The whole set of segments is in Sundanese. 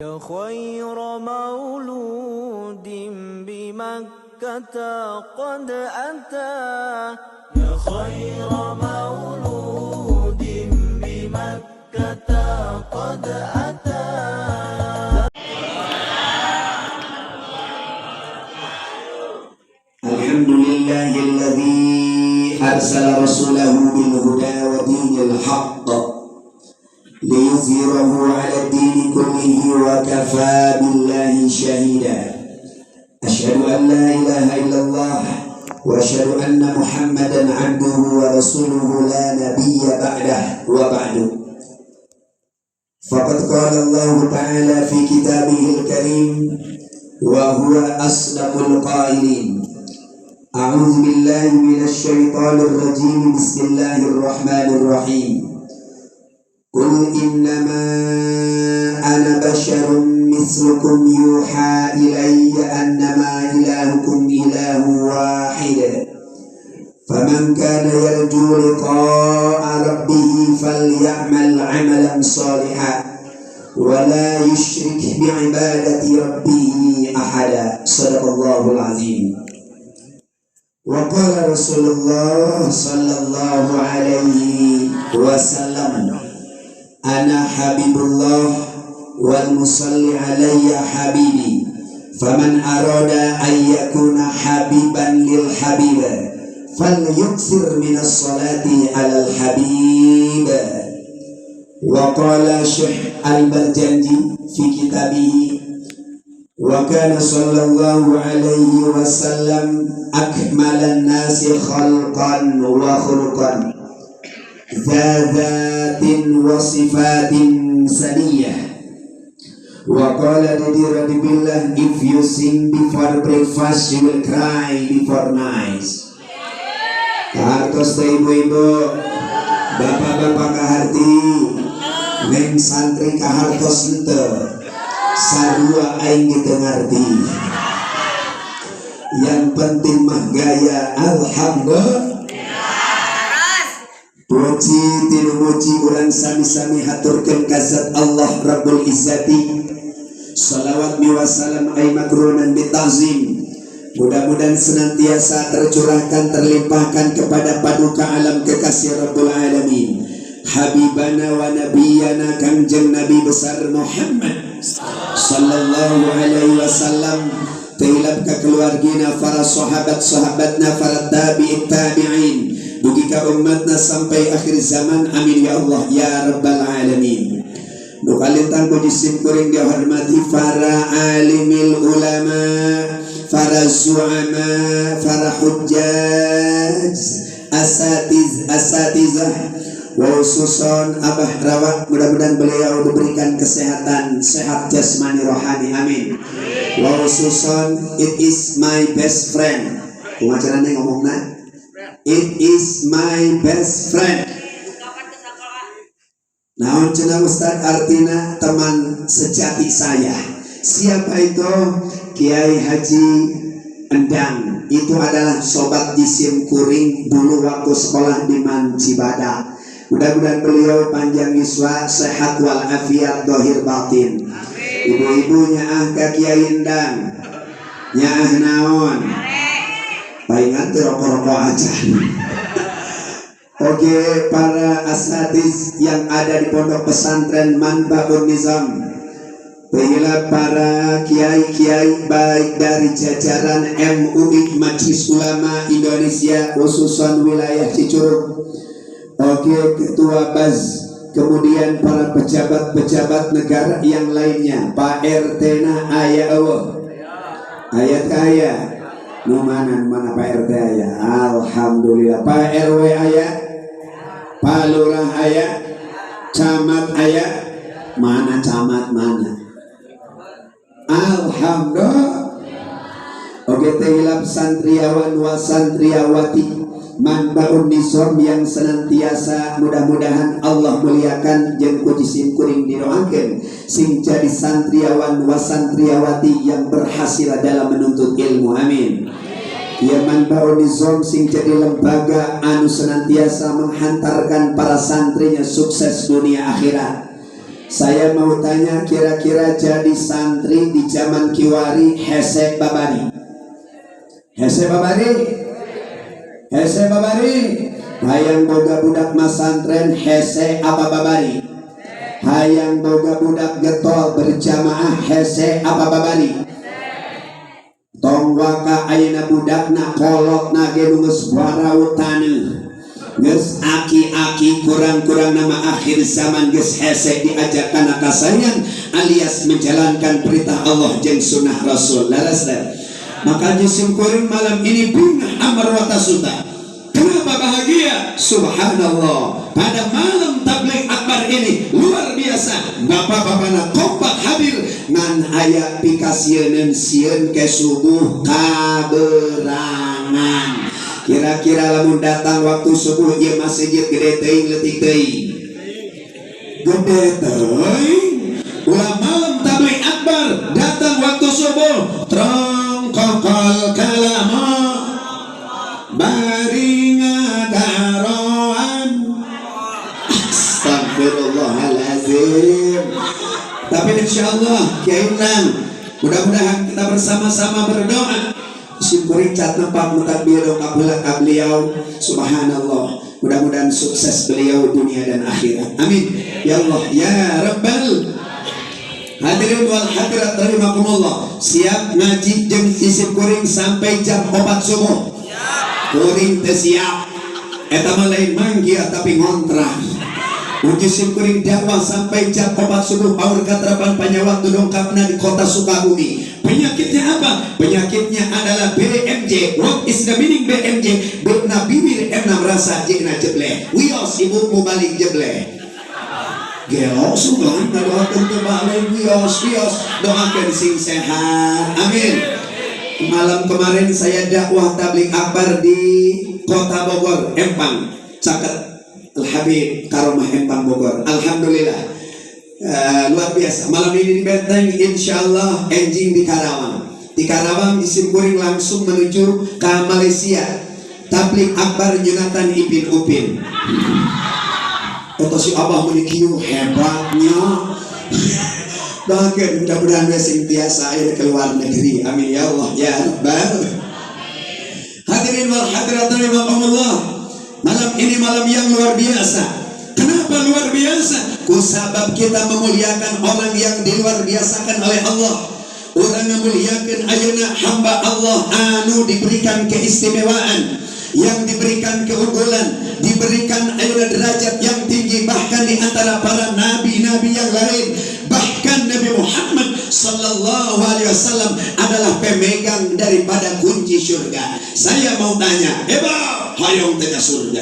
يا خير مولود بمكة قد أتى، يا خير مولود بمكة قد أتى. الحمد لله الذي أرسل رسوله بالهدى ودين الحق ليظهره على الدين كله وكفى بالله شهيدا. أشهد أن لا إله إلا الله وأشهد أن محمدا عبده ورسوله لا نبي بعده، وبعد، فقد قال الله تعالى في كتابه الكريم وهو أصدق القائلين: أعوذ بالله من الشيطان الرجيم، بسم الله الرحمن الرحيم، قل إنما أنا بشر مثلكم يوحى إلي أنما إلهكم إله واحد، فمن كان يرجو لقاء ربه فليعمل عملا صالحا ولا يشرك بعبادة ربه أحدا. صدق الله العظيم. وقال رسول الله صلى الله عليه وسلم: أنا حبيب الله والمصلي علي حبيبي، فمن أراد أن يكون حبيبا للحبيب فليكثر من الصلاة على الحبيب. وقال شيخ البرزنجي في كتابه: وكان صلى الله عليه وسلم أكمل الناس خلقا وخلقا، ذا ذات وصفات سنية. وقال Didi Radibillah: "If you sing before breakfast, you will cry before night." Kahartos teh, ibu-ibu, bapak-bapak kaharti, neng santri kahartos henteu? Sarua aing teu ngarti, yang penting mah gaya. Alhamdulillah. Puji tilu muji urang sami-sami haturkeun ka zat Allah Rabbul Izzati. Salawat miwa salam ay makrunan bitazim mudah-mudahan senantiasa tercurahkan, terlimpahkan kepada paduka alam kekasih Rabbul Alamin, Habibana wa Nabiyana Kangjeng Nabi besar Muhammad sallallahu alaihi wasallam, tilap ka keluargina, para sahabat-sahabatna, para tabi'in tabi'in, dugi ka umatna sampai akhir zaman. Amin ya Allah ya Rabbal Alamin. Nu kalintang ku jisim kuring dihormati para alimil ulama, para zu'ama, para hujjaj, asatiz, asatizah, khususon Abah Rawat, mudah-mudahan beliau diberikan kesehatan, sehat jasmani rohani, amin. Khususon it is my best friend. Kumaha caranya ngomongna? It is my best friend. Naon cenah, Ustaz, artina teman sejati saya? Siapa itu? Kiai Haji Endang. Itu adalah sobat jisim kuring dulu waktu sekolah di MAN Cibadak. Mudah-mudahan beliau panjang yuswa, sehat walafiat, dohir batin. Ibu-ibu nyaah ka Kiai Endang? Nyaah naon? Palingan teh rokok-rokok aja. Oke, para asatiz yang ada di pondok pesantren Manbaun Nizam. Baiklah, para kiai-kiai baik dari jajaran MUI, Majelis Ulama Indonesia, khususan wilayah Cicurug. Oke, Ketua Baz, kemudian para pejabat-pejabat negara yang lainnya, Pak RT na aya euweuh? Aya teh aya. Nu mana, mana Pak RT aya? Alhamdulillah. Pak RW aya? Pak Lurah aya? Camat aya? Mana camat, mana? Alhamdulillah. Oke, teh hilap santriawan wa santriawati Manbaun Nizam yang senantiasa mudah-mudahan Allah muliakan, jeung ku jisim kuring didoakeun sing jadi santriawan wa santriawati yang berhasil dalam menuntut ilmu, amin ya. Manbaun Nizam sing jadi lembaga anu senantiasa menghantarkan para santrinya sukses dunia akhirat. Saya mau tanya, kira-kira jadi santri di zaman kiwari hese babari? Hese babari? Hese babari? Hayang boga budak masantren hese apa babari? Hayang boga budak getol berjamaah hese apa babari? Tong waka ayeuna budakna, kolotna ge nu geus taneuh, geus aki-aki, kurang-kurang nama akhir zaman geus hese diajak kana kasaean alias menjalankan perintah Allah jeung sunnah Rasul. Leres teh? Makanya simkuring malam ini bungah amar suta. Kenapa bahagia? Subhanallah, pada malam tabligh akbar ini luar biasa, bapak-bapakna kompak hadir, ngan aya pikasieun sieun ke subuh kaberangan. Kira-kira lamun datang waktu subuh ieu masjid gede teuing, leutik teuing? Gede teuing. Ulah malam tabligh akbar datang waktu subuh trong kokol kalama bari ngadaroan. Astagfirullahalazim. Tapi insya Allah Kiai Nang, mudah-mudahan kita bersama-sama berdoa. Syukurin cat nempak muka beliau kabula beliau. Subhanallah, mudah-mudahan sukses beliau dunia dan akhirat. Amin ya Allah ya Rabbal. Hadirin wal hadirat rahimakumullah, siap ngaji jeung sim kuring sampai jam 4 subuh? Kuring teu siap. Eta mah lain manggil tapi ngontrak. Uji sim kuring dakwah sampai jam 4 subuh, paur katrapan panyawat dongkapna di kota Sukabumi. Penyakitnya apa? Penyakitnya adalah BMJ. What is the meaning BMJ? B na bibir, M na merasa, J na jebleh. Wios ibu balik jebleh. Gelo sugan doakeun teu balik. Wios, wios, doakeun sing sehat. Amin. Malam kemarin saya dakwah tabligh akbar di Kota Bogor, Empang. Caket Al Habib Karomah Empang Bogor. Alhamdulillah. Luar biasa. Malam ini di Benteng, insya Allah enjing di Karawang. Di Karawang di simkuring langsung menuju ke Malaysia. Tabligh akbar Yunatan Ipin Upin. Kata si Abah meni kieu hebatnya. Bahkan mudah-mudahan we sing tiasa aya ke luar negeri. Amin ya Allah ya Rabbal. Hadirin wal hadirat rahimakumullah. Malam ini malam yang luar biasa. Kenapa luar biasa? Kusabab kita memuliakan orang yang diluar biasakan oleh Allah. Orang memuliakan ayeuna hamba Allah anu diberikan keistimewaan, yang diberikan keunggulan, diberikan ayeuna derajat yang tinggi bahkan di antara para nabi-nabi yang lain. Bahkan Nabi Muhammad sallallahu alaihi wasallam adalah pemegang daripada kunci surga. Saya mau tanya, Eba, hoyong teu ka surga?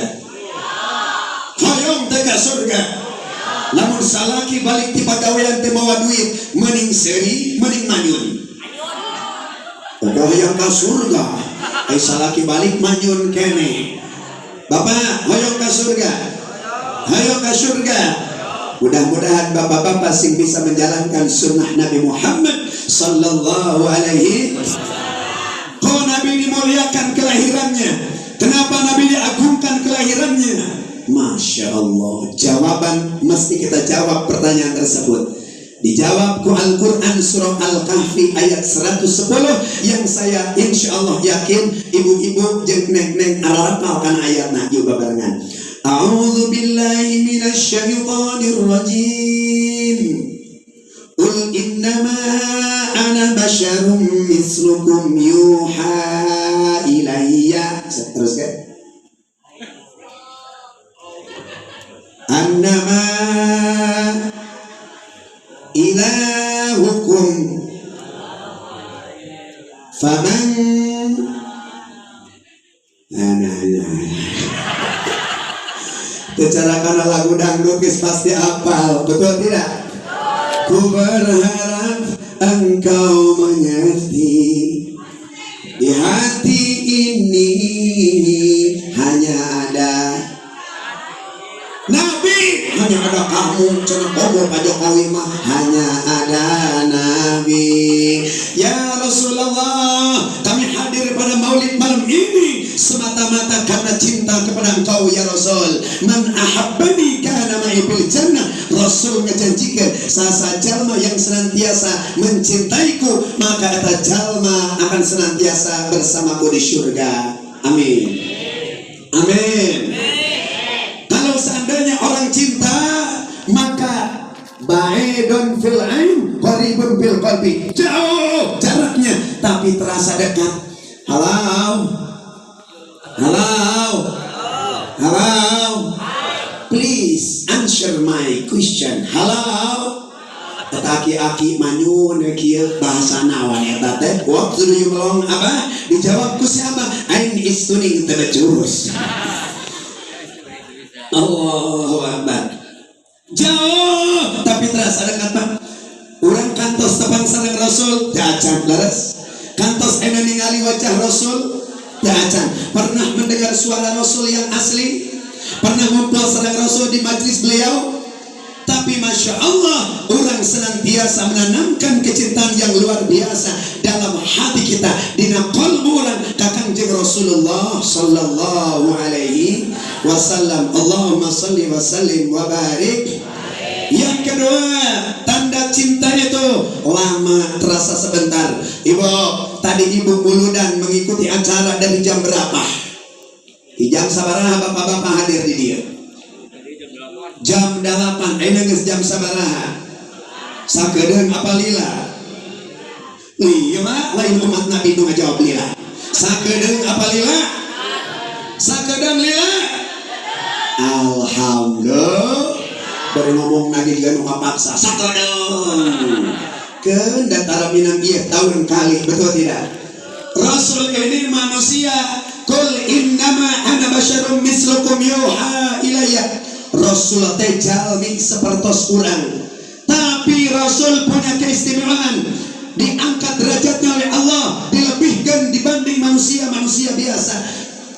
Hoyong teu ka surga? Lamun salaki balik ti pagawean teu mawa duit, mending seuri, mending manyun? Oh, hoyong ka surga. Ai salaki balik manyun kene. Bapak, hoyong ka surga? Hoyong ka surga? Mudah-mudahan bapak-bapak sing bisa menjalankan sunnah Nabi Muhammad sallallahu alaihi. Kau Nabi dimuliakan kelahirannya. Kenapa Nabi diagungkan kelahirannya? Masya Allah. Jawaban mesti kita jawab pertanyaan tersebut. Dijawab ku Al-Quran surah Al-Kahfi ayat 110 yang saya insya Allah yakin ibu-ibu jeung neng-neng arapal kana ayatna. Yuk babarengan. A'udzu billahi minasyaitonir rajim. Qul innama ana basyarum mislukum yuha ilayya. Terus kan? Annama ilahukum faman nah. Secara karena lagu dangdut geus pasti apal, betul tidak? Ku berharap engkau mengerti, di hati ini hanya ada Nabi, hanya ada kamu, cenah komo Pak Jokowi mah hanya ada Nabi. Ya Rasulullah, kami hadir pada maulid malam ini semata-mata karena cinta kepada engkau ya Rasul. Man ahabbani kana ma'i. ma'i fil jannah. Rasul ngejanjikan saha jalma yang senantiasa mencintaiku, maka eta jalma akan senantiasa bersamaku di surga. Amin, amin. Kalau seandainya orang cinta, maka ba'idun fil ain, qaribun fil qalbi. Jauh jaraknya, tapi terasa dekat. Halo, halo, halo. Please answer my question. Halo. Eta aki-aki manyun kieu, bahasa naon eta teh? What do you belong, Abah? Dijawab ku si Abah, "I'm istuning teu becus." Allahu Akbar. Jauh tapi terasa dekat, Pak. Urang kantos tepang sareng Rasul teu acan, leres? Kantos ena ningali wajah Rasul teu acan. Pernah mendengar suara Rasul yang asli? Pernah ngumpul sareng Rasul di majlis beliau? Tapi masya Allah, orang senantiasa menanamkan kecintaan yang luar biasa dalam hati kita, dina qalbu urang ka Kangjeng Rasulullah sallallahu alaihi wasallam. Allahumma salli wa sallim wa barik. Yang kedua, tanda cinta itu lama terasa sebentar. Ibu, tadi ibu muludan mengikuti acara dari jam berapa? Di jam sabaraha bapak-bapak hadir di dia? Jam 8. Ayeuna geus jam sabaraha? Sakedeung apa lila? Lila, lain umat Nabi nu ngajawab lila. Sakedeung apa lila? Sakedeung lila? Alhamdulillah. Baru ngomong lagi juga nu ngapaksa. Sakedeung. Keun datara minang ieu tahun kali, betul tidak? Rasul ini manusia. Qul innama ana basyarum mislukum yuha ilayya. Rasul teh jalmi sepertos urang. Tapi Rasul punya keistimewaan. Diangkat derajatnya oleh Allah, dilebihkan dibanding manusia-manusia biasa.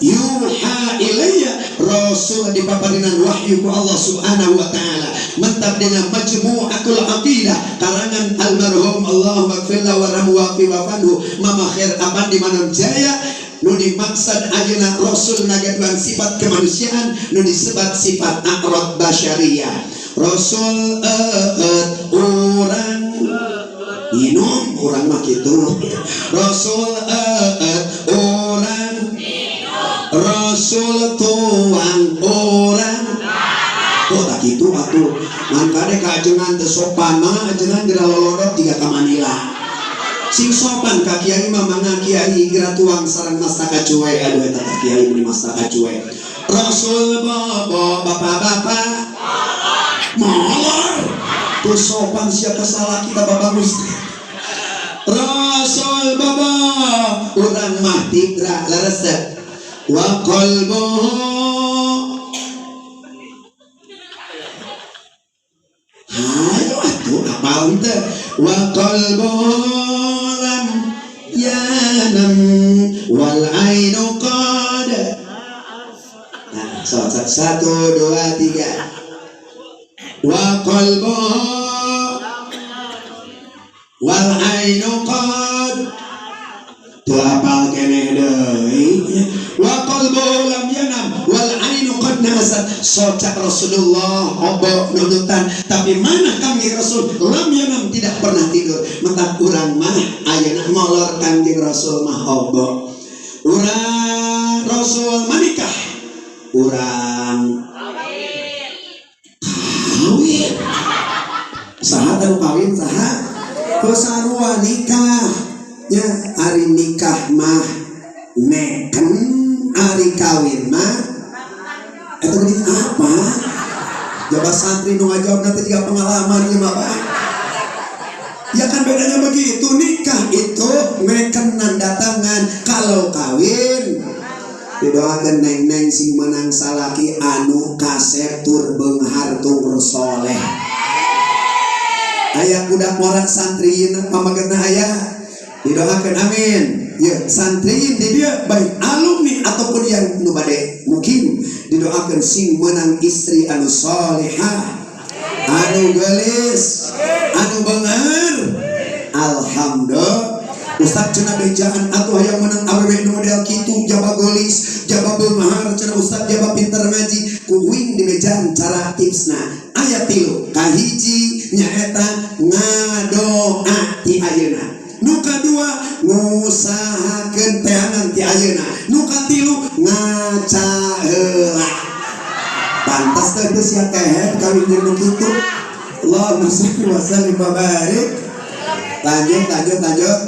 Yuha ilayya, Rasul dipaparinan wahyu ku Allah Subhanahu wa taala. Mentab dina Majmu'atul Aqidah karangan almarhum, Allahumma gfirlah warhamhu wa'fi wa'fanhu, Mama Khair Apandi Manonjaya, nu dimaksud ayeuna Rasul nagaduhan sifat kemanusiaan nu disebut sifat a'rad basyariyah. Rasul eet, urang minum, urang mah kitu. Rasul eet, urang. Rasul tuang, urang. Oh, tak gitu atuh. Ngan kade ka ajengan teu sopan mah, ajengan geura lolodok jiga ka Manila. Sing sopan ka kiai mah, mangga kiai geura tuang sareng mastaka cuwe. Aduh, eta ka kiai meuni mastaka cuwe. Rasul bobo, bapak-bapak molor. Tuh sopan sia ka salaki kita, bapak Gusti. Rasul bobo, urang mah tibra, leres teu? Wa qalbuhu. Hayo atuh, apal teu? Wa qalbuhu lam yanam wal ainu qad. Nah, so, satu, dua, tiga. Wa qalbuhu wal ainu qad. Teu apal keneh deui. Wa qalbuhu lam yanam wal ainu qad nasat. Socak Rasulullah obo nundutan, tapi mana Kangjeng Rasul lam yanam, tidak pernah tidur. Mentak urang mah ayeuna ngolor, Kangjeng Rasul mah obo. Urang Rasul menikah, urang kawin. Saha teu kawin? Saha? Teu sarua nikah nya. Ari nikah mah neken, ari kawin mah eta geuning apa? Jaba santri nu ngajawab nanti juga pengalaman ieu mah, Pak. Ya kan bedanya begitu, nikah itu neken datangan, kalau kawin didoakan neng-neng sing menang salaki anu kasep tur beunghar tur soleh. Aya budak morak santri pamagetna aya, didoakan, amin. Ya, santri di dia baik alumni ataupun yang nu bade mungkin didoakan sing menang istri anu solehah, anu gelis, anu beunghar. Alhamdulillah. Ustaz cenah bejaan atuh hayang menang awewe nu model kitu, jaba geulis, jaba beunghar cenah Ustaz, jaba pinter ngaji. Ku uing dibejaan cara tipsna. Aya tilu. Kahiji nyaeta ngadoa ti ayeuna. Nu kadua ngusahakeun teangan ti ayeuna. Nu katilu ngaca heula. Pantas teh geus sia kehed kawin jeung nu kitu. Allahumma sholli wa sallim wa barik. Lanjut, lanjut, lanjut.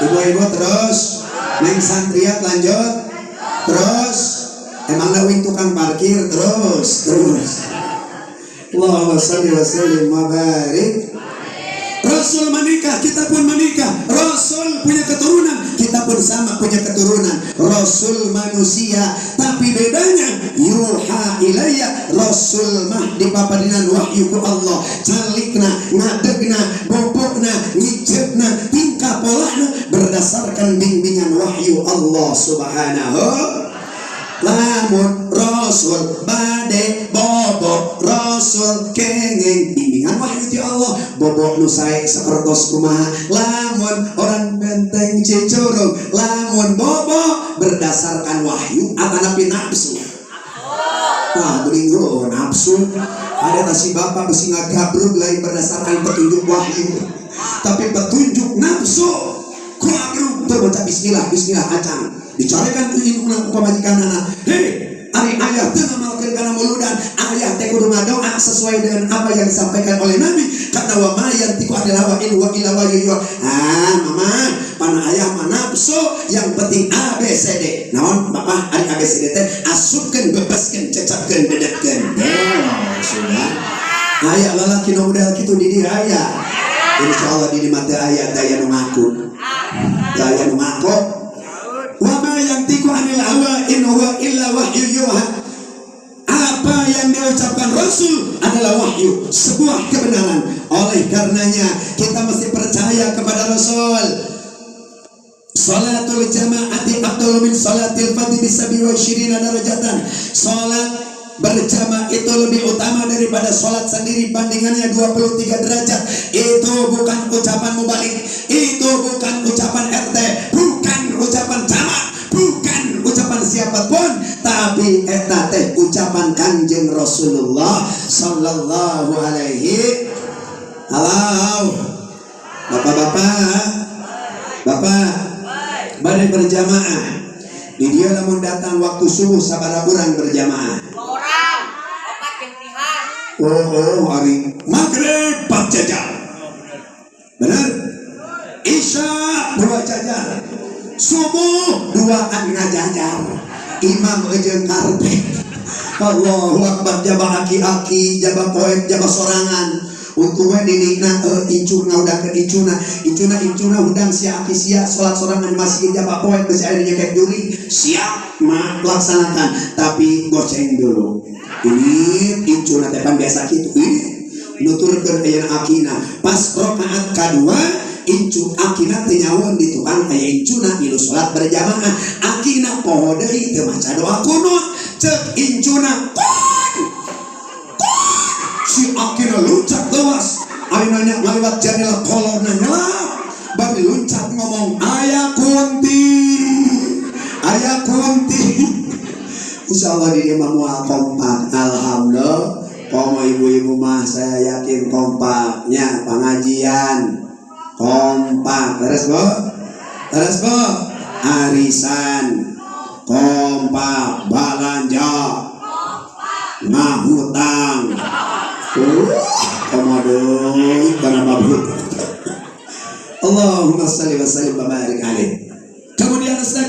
Ibu-ibu terus. Neng Santriat lanjut. Terus. Emang wing tukang parkir terus, terus. Allahumma sholli wa sallim wa barik. Rasul menikah, kita pun menikah. Rasul punya keturunan, kita pun sama punya keturunan. Rasul manusia, tapi bedanya yuha ilayya, Rasul mah dipapadinan wahyu ku Allah. Calikna, ngadegna, bobokna, ngicepna, tingkah polahna berdasarkan bimbingan wahyu Allah Subhanahu. Lamun Rasul bade bobo, Rasul kenging bimbingan wahyu ti Allah, bobo nu sae sapertos kumaha. Lamun orang Benteng Cicurug, lamun bobo berdasarkan wahyu atanapi nafsu? Wah, geuning, oh, nafsu. Ada si bapak besi ngagabrug lain berdasarkan petunjuk wahyu, tapi petunjuk nafsu. Kuagrug tuh baca bismillah, bismillah acang. Dicarekan ku indungna, ku pamajikanana. Hei, ari ayah teu ngamalkeun kana muludan, ayah teh kudu ngadoa sesuai dengan apa yang disampaikan oleh Nabi. Karena wa ma yantiqu anil hawa in huwa illa wahyu yuha. Ah, mama, pana ayah mah nafsu, yang penting A B C D. Naon, Bapak, ari A B C D teh asupkeun, bebaskeun, cecapkeun, bedetkeun. Gelo sudah. Aya lalaki nu model kitu di dieu aya. Insyaallah di dieu mah teu aya, daya nu ngaku. Daya nu ngaku. Wa ma yantiqu anil hawa in huwa illa wahyu yuha. Apa yang diucapkan Rasul adalah wahyu, sebuah kebenaran. Oleh karenanya kita mesti percaya kepada Rasul. Salatul jama'ati afdalu min salatil fardhi bi sab'i wa isyrina darajatan. Salat berjamaah itu lebih utama daripada salat sendiri, bandingannya 23 derajat. Itu bukan ucapan mubalig, itu bukan ucapan RT, bukan ucapan camat, bukan ucapan siapapun, tapi eta teh ucapan Kanjeng Rasulullah sallallahu alaihi. Halo, bapak-bapak, bapak, bade berjamaah di dia lamun datang waktu subuh sabaraha urang berjamaah? Orang, opat jeung tihan. Oh, hari maghrib 4 jajar, benar? Isya 2 jajar, subuh 2an ngajajar, imam jeung karpet. Allahu akbar, jaba aki-aki, jaba poek, jaba sorangan. Untungnya dinikna incuna udah ke incuna, incuna, incuna undang sia aki sia salat sorangan di masjid jaba poek geus aya nyekek juri siap mah laksanakan, tapi goceng dulu. Ini incuna teh pan biasa kitu, ini nuturkeun ayeuna akina pas rakaat kadua incu akina teh nyaون di tukang aya incuna milu salat berjamaah. Akina poho deui teu maca doa kunut. Cek incuna, "Kun kun!" Si akina loncat lewas, ayeuna nya ngaliwat jendela kolorna nyelap, bari loncat ngomong, "Aya kunti, aya kunti." Insyaallah di dia mah moal kompak, alhamdulillah. Komo ibu-ibu mah saya yakin kompaknya, pengajian kompak. Terus, Bu, terus, Bu, arisan kompak, balanja ngahutang, komodo karena mabuk. Allahumma salli wa sallim wa barik alaih. Kemudian Ustaz,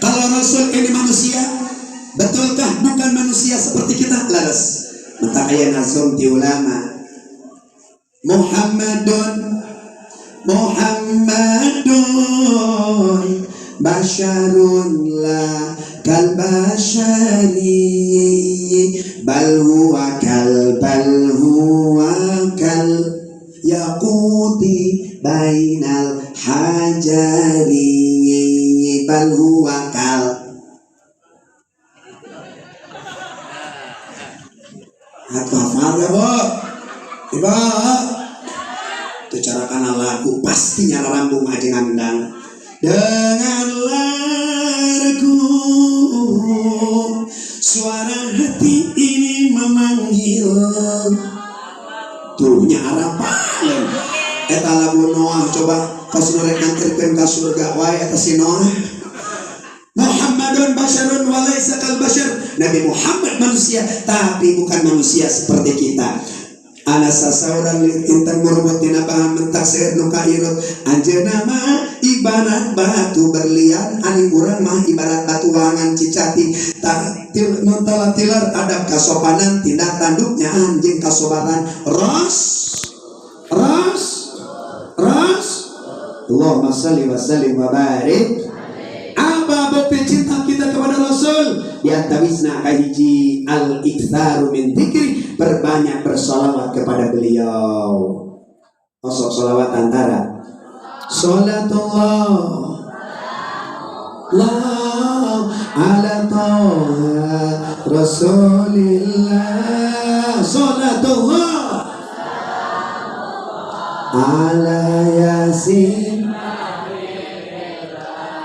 kalau Rasul ini manusia, betulkah bukan manusia seperti kita? Laras. Maka aya nazom ti ulama. Muhammadun Muhammadun basharun la kal bashari bal huwa kal, bal huwa kal yaquti bainal hajari bal huwa kal. Atau hafal ya, Bu? Ibu, itu cara kana lagu pasti nyala rambung aja ngandang dengan lagu suara hati ini memanggil. Nya arapaleun eta lagu Noah. Coba kos nu rek nganterkeun ka surga wae eta si Noah. Muhammadun basyarun walaysa kal basyar. Nabi Muhammad manusia, tapi bukan manusia seperti kita. Ana sasaurang intan murmut tina bahan mentak seueur nu kairut. Anjeunna mah ibarat batu berlian, ari urang mah ibarat batu wangan cicati. Tak til nu tilar adab kasopanan, tindak tanduknya anjing kasobaran. Ros ros ros. Allahumma salli wa sallim wa barik. Apa bukti cinta kita kepada Rasul? Di antawisna kahiji, al iktsaru min dzikri, perbanyak bersolawat kepada beliau. Osok solawat antara salatullah Allah ala Taha Rasulillah, salatullah ala Yasin,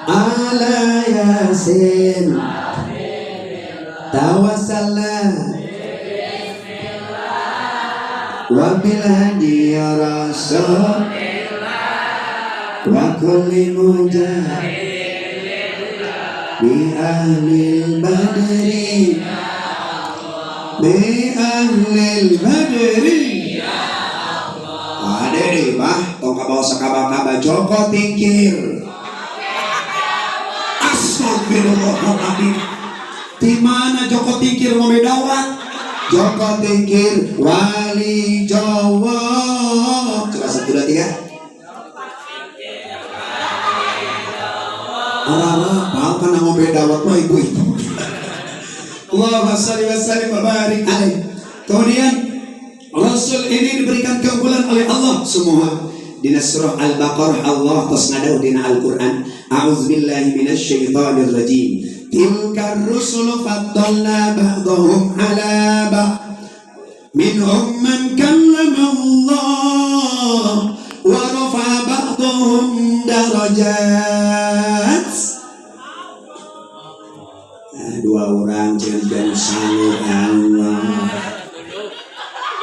ala Yasin, tawassalna wa bil hadi ya Rasul wa kulli mujahid bi ahli badri, bi ahli badri. Ada deh bah, tong kabawa sakaba-kaba Joko Tingkir. Astagfirullahaladzim. Di mana Joko Tingkir ngombe dawat? Joko Tingkir wali Jawa. Coba satu, dua, tiga. Arara, paham kan ngombe dawat mah ibu-ibu. Allahumma shalli wa sallim wa barik alaih. Kemudian Rasul ini diberikan keunggulan oleh Allah semua. Dina surah Al-Baqarah Allah tos ngadau dina Al-Qur'an. A'udzubillahi minasyaitonir rajim. Tilkar rusulu faddalna ba'dahum ala ba'd. Minhum man kallama Allah wa rafa'a ba'dahum darajat. Nah, dua orang jangan sangu Allah.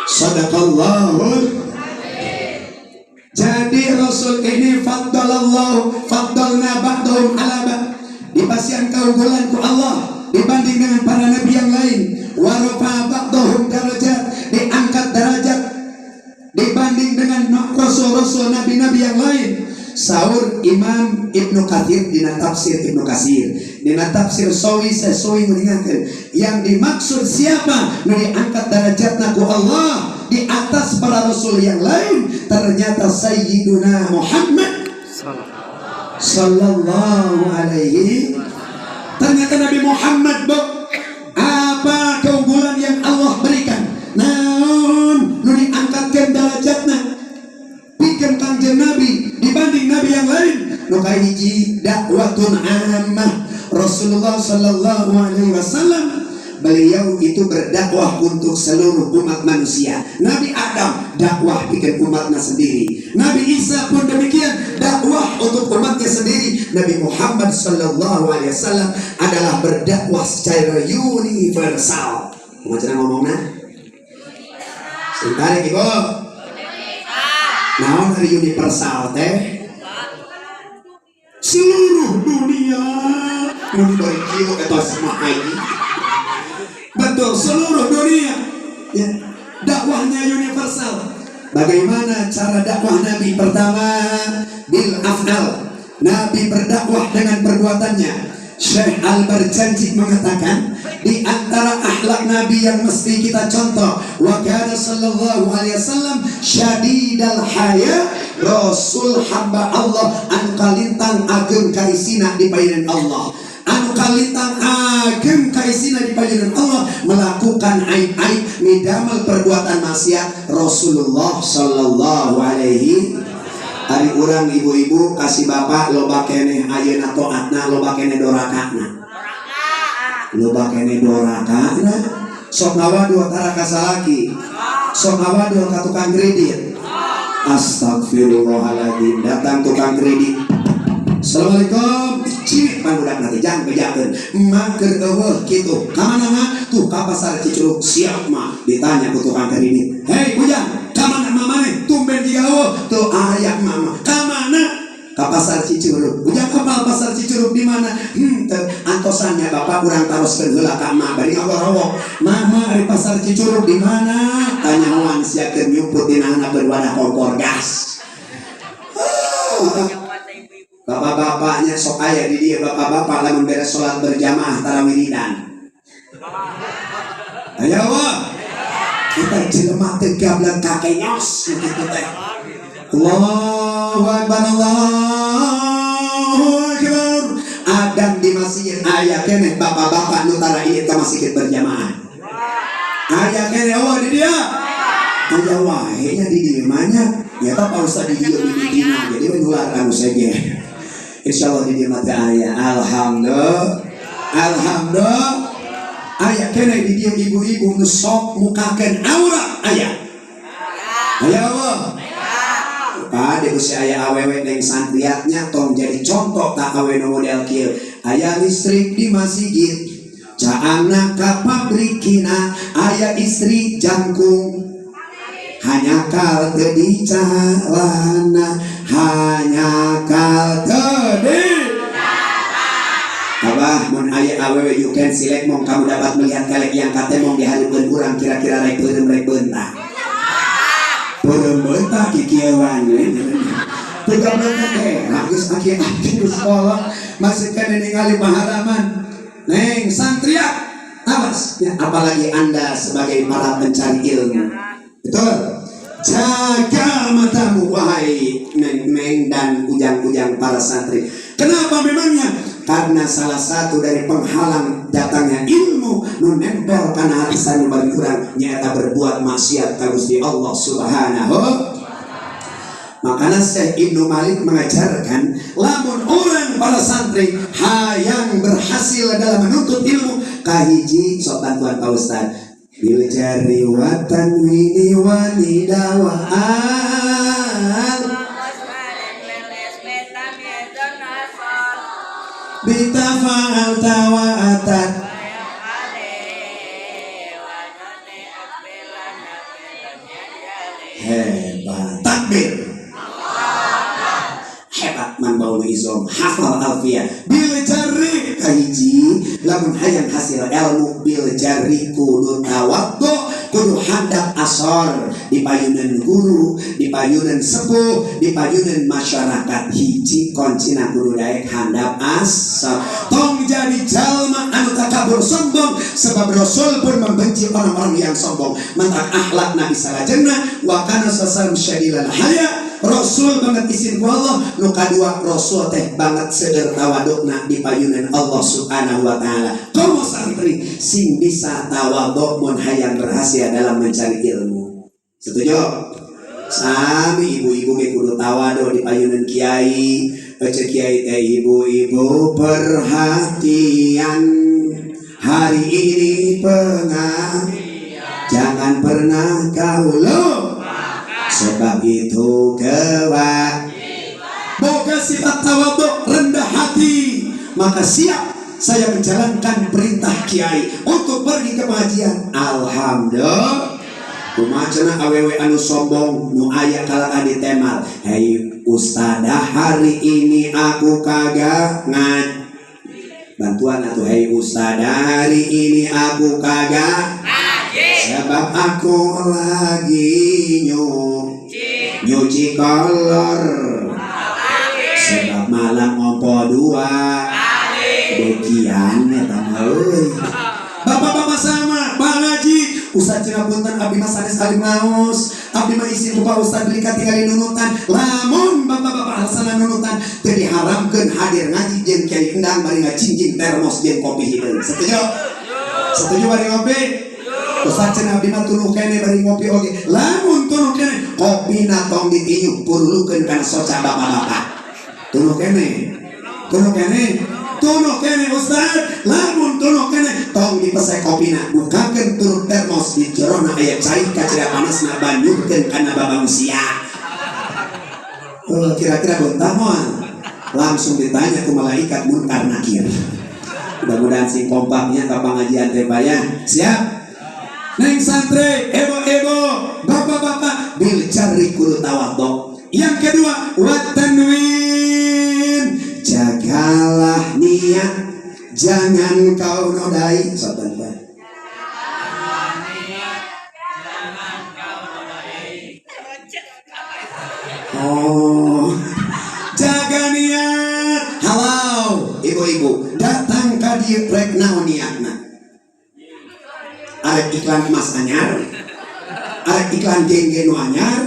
Sadaqallahul. Jadi Rasul ini faddalallahu faddalna ba'dahum ala ba'd. Dipasihan keunggulan ku Allah dibanding dengan para nabi yang lain. Wa rafa'a ba'dahum darajat, diangkat derajat dibanding dengan rasul-rasul nabi-nabi yang lain. Saur Imam Ibnu Katsir dina tafsir Ibnu Katsir, dina tafsir Sawi sesuai mengingatkan yang dimaksud siapa nu diangkat derajatna ku Allah di atas para rasul yang lain, ternyata Sayyiduna Muhammad sallallahu alaihi. Ternyata Nabi Muhammad, bu, apa keunggulan yang Allah berikan? Naon nu diangkatkan derajatna pikeun Kangjeng Nabi dibanding nabi yang lain? Nu kahiji, dakwatun ammah. Rasulullah sallallahu alaihi wasallam, beliau itu berdakwah untuk seluruh umat manusia. Nabi Adam dakwah bikin umatnya sendiri. Nabi Isa pun demikian, dakwah untuk umatnya sendiri. Nabi Muhammad sallallahu alaihi wasallam adalah berdakwah secara universal. Macam ngomongna? Sing tarik, Ibu. Naon hari universal teh? Seluruh dunia. Mun bari kieu eta semua aji. Betul, seluruh dunia. Ya, dakwahnya universal. Bagaimana cara dakwah Nabi? Pertama, bil af'al. Nabi berdakwah dengan perbuatannya. Syekh Al-Barjanji mengatakan di antara akhlak Nabi yang mesti kita contoh, wa kana sallallahu alaihi wasallam syadidal haya. Rasul hamba Allah anu kalintang ageng kaisina di payunan Allah, anu kalintang ageng kaisina di payunan Allah, melakukan aib-aib, midamel perbuatan maksiat Rasulullah sallallahu alaihi. Ari urang ibu-ibu kasih bapak loba keneh ayeuna taatna, loba keneh dorakana? Loba keneh dorakana. Sok ngawadul tara ka salaki, sok ngawadul ka tukang kredit. Astagfirullahaladzim. Datang tukang kredit, "Assalamualaikum." Cilik budak nanti jangan bejakeun, "Emak keur euweuh kitu." "Ka mana, Mak?" "Tuh, ka pasar Cicurug." "Siap, Mak." Ditanya ku tukang kredit, "Hei Ujang, ka mana mama?" Jigawo tuh aya mama ka mana? Ka pasar Cicurug. Ujang kapal pasar Cicurug di mana? Teu antosannya bapak urang taroskeun heula ka emak bari ngagorowok. Mama, di pasar Cicurug di mana? Tanyawan sia keur nyumput dina handapeun wadah kompor gas. Ah, bapak-bapaknya sok aya di dia, bapak-bapak lamun beres sholat berjamaah tara wiridan. Ayo wah. Kita jelema teu gablek kakenyos kitu teh. Allahu Akbar, Allahu Akbar. Adan di masjid aya keneh bapak-bapak nu tara ieu ka masjid berjamaah. Aya keneh oh di dia. Aya wae nya di dieu mah nya. Nyata Pak Ustad di dieu mimitina jadi we nular anu seje. Insyaallah di dieu mah teu aya. Alhamdulillah. Alhamdulillah. Aya keneh di dieu ibu-ibu nu sok mukakeun aurat aya. Aya Allah. Pak, di usia aya awewe neng santriatnya tong jadi contoh tak awe nu model kieu. Aya listrik di masjid, caangna ka pabrikina, aya istri jangkung. Hanjakal teu dicalana, hanjakal teu di. Abah, mun aya awewe you can select mong, kamu dapat melihat kelek yang katemong dihareupeun urang, kira-kira rek beureum rek beunta. Beureum beunta kikieuan we. Teu gablek teh, geus aki-aki di sekolah masih kena ningali paharaman. Neng santria, awas ya, apalagi Anda sebagai para pencari ilmu. Betul? Jaga matamu wahai neng-neng dan ujang-ujang para santri. Kenapa memangnya? Karena salah satu dari penghalang datangnya ilmu nu nempel kana hati sanu bagi urang nyaeta berbuat maksiat ka Gusti Allah Subhanahu. Makanya Syekh Ibnu Malik mengajarkan lamun orang para santri hayang berhasil dalam menuntut ilmu, kahiji sok bantuan Pak Ustad bil jarri wa tanwini wa nidawa al bitafa'alta wa atat. Hebat, takbir, hebat. Man baulu izom hafal alfiyah. Bil jarri, kahiji lamun hayang hasil ilmu bil jarri kudu tawaddu, kudu handap asor di payunan guru, di payunan sepuh, di payunan masyarakat. Hiji kuncina kudu daek handap asor, tong jadi jalma anu takabur sombong, sebab Rasul pun membenci orang-orang yang sombong. Mantak akhlak Nabi salajengna wa kana sallam syadilal haya. Rasul banget izin ku Allah. Nu kadua, Rasul teh banget seueur tawadukna di payunan Allah Subhanahu wa taala. Komo santri sing bisa tawaduk mun hayang berhasil dalam mencari ilmu. Setuju? Sami ibu-ibu ge kudu tawaduk di payunan kiai. Ece kiai teh, ibu-ibu perhatian, hari ini pengajian, jangan pernah kau lupa sebab itu kewajiban. Boga sifat tawaduk, rendah hati, maka siap saya menjalankan perintah kiai untuk pergi ke pengajian. Alhamdulillah. Kumaha cenah awewe anu sombong nu aya kalaka di temal? Hei ustadah, hari ini aku kagak ngaj. Bantuan atuh, hei ustadah, hari ini aku kagak sebab aku lagi nyuci kolor, sebab malam ngompo dua bekian eta mah euy. Bapak-bapak sama, Pak Ngaji, Ustaz cenah punten abdi mah sanes alim ngaos, abdi mah isin ku Pak Ustaz beli katingali nunutan. Lamun bapak-bapak alasana nunutan teu diharamkeun hadir ngaji jeung Kiai Endang bari ngacingjing termos jeung kopi hideung. Setuju? Setuju bari ngopi? Ustaz cenah abdi mah tuluh kene bari ngopi oge. Lamun tuluh kene, kopina tong ditinyuh, purulukeun kana soca bapak-bapak. Tuluh kene. Tuluh kene. Tuluh kene Ustaz, lamun tuluh kene tong dipesek kopina, bukakeun turuk termos di jerona aya cai kacida panasna, banjurkeun kana babang sia. Oh, kira-kira beunta moal? Langsung ditanya ku malaikat munkar nakir. Mudah-mudahan sing kompaknya ka pengajian teh ya. Siap? Neng santri, ebo-ebo, bapak-bapak, bil jarri kudu tawadhu. Yang kedua, watanwin, jagalah niat, jangan kau nodai. Sopan. Oh, jaga niat. Halo, ibu-ibu, datang ka dieu rek naon niatna? Arek iklan emas anyar, arek iklan gengge nu anyar,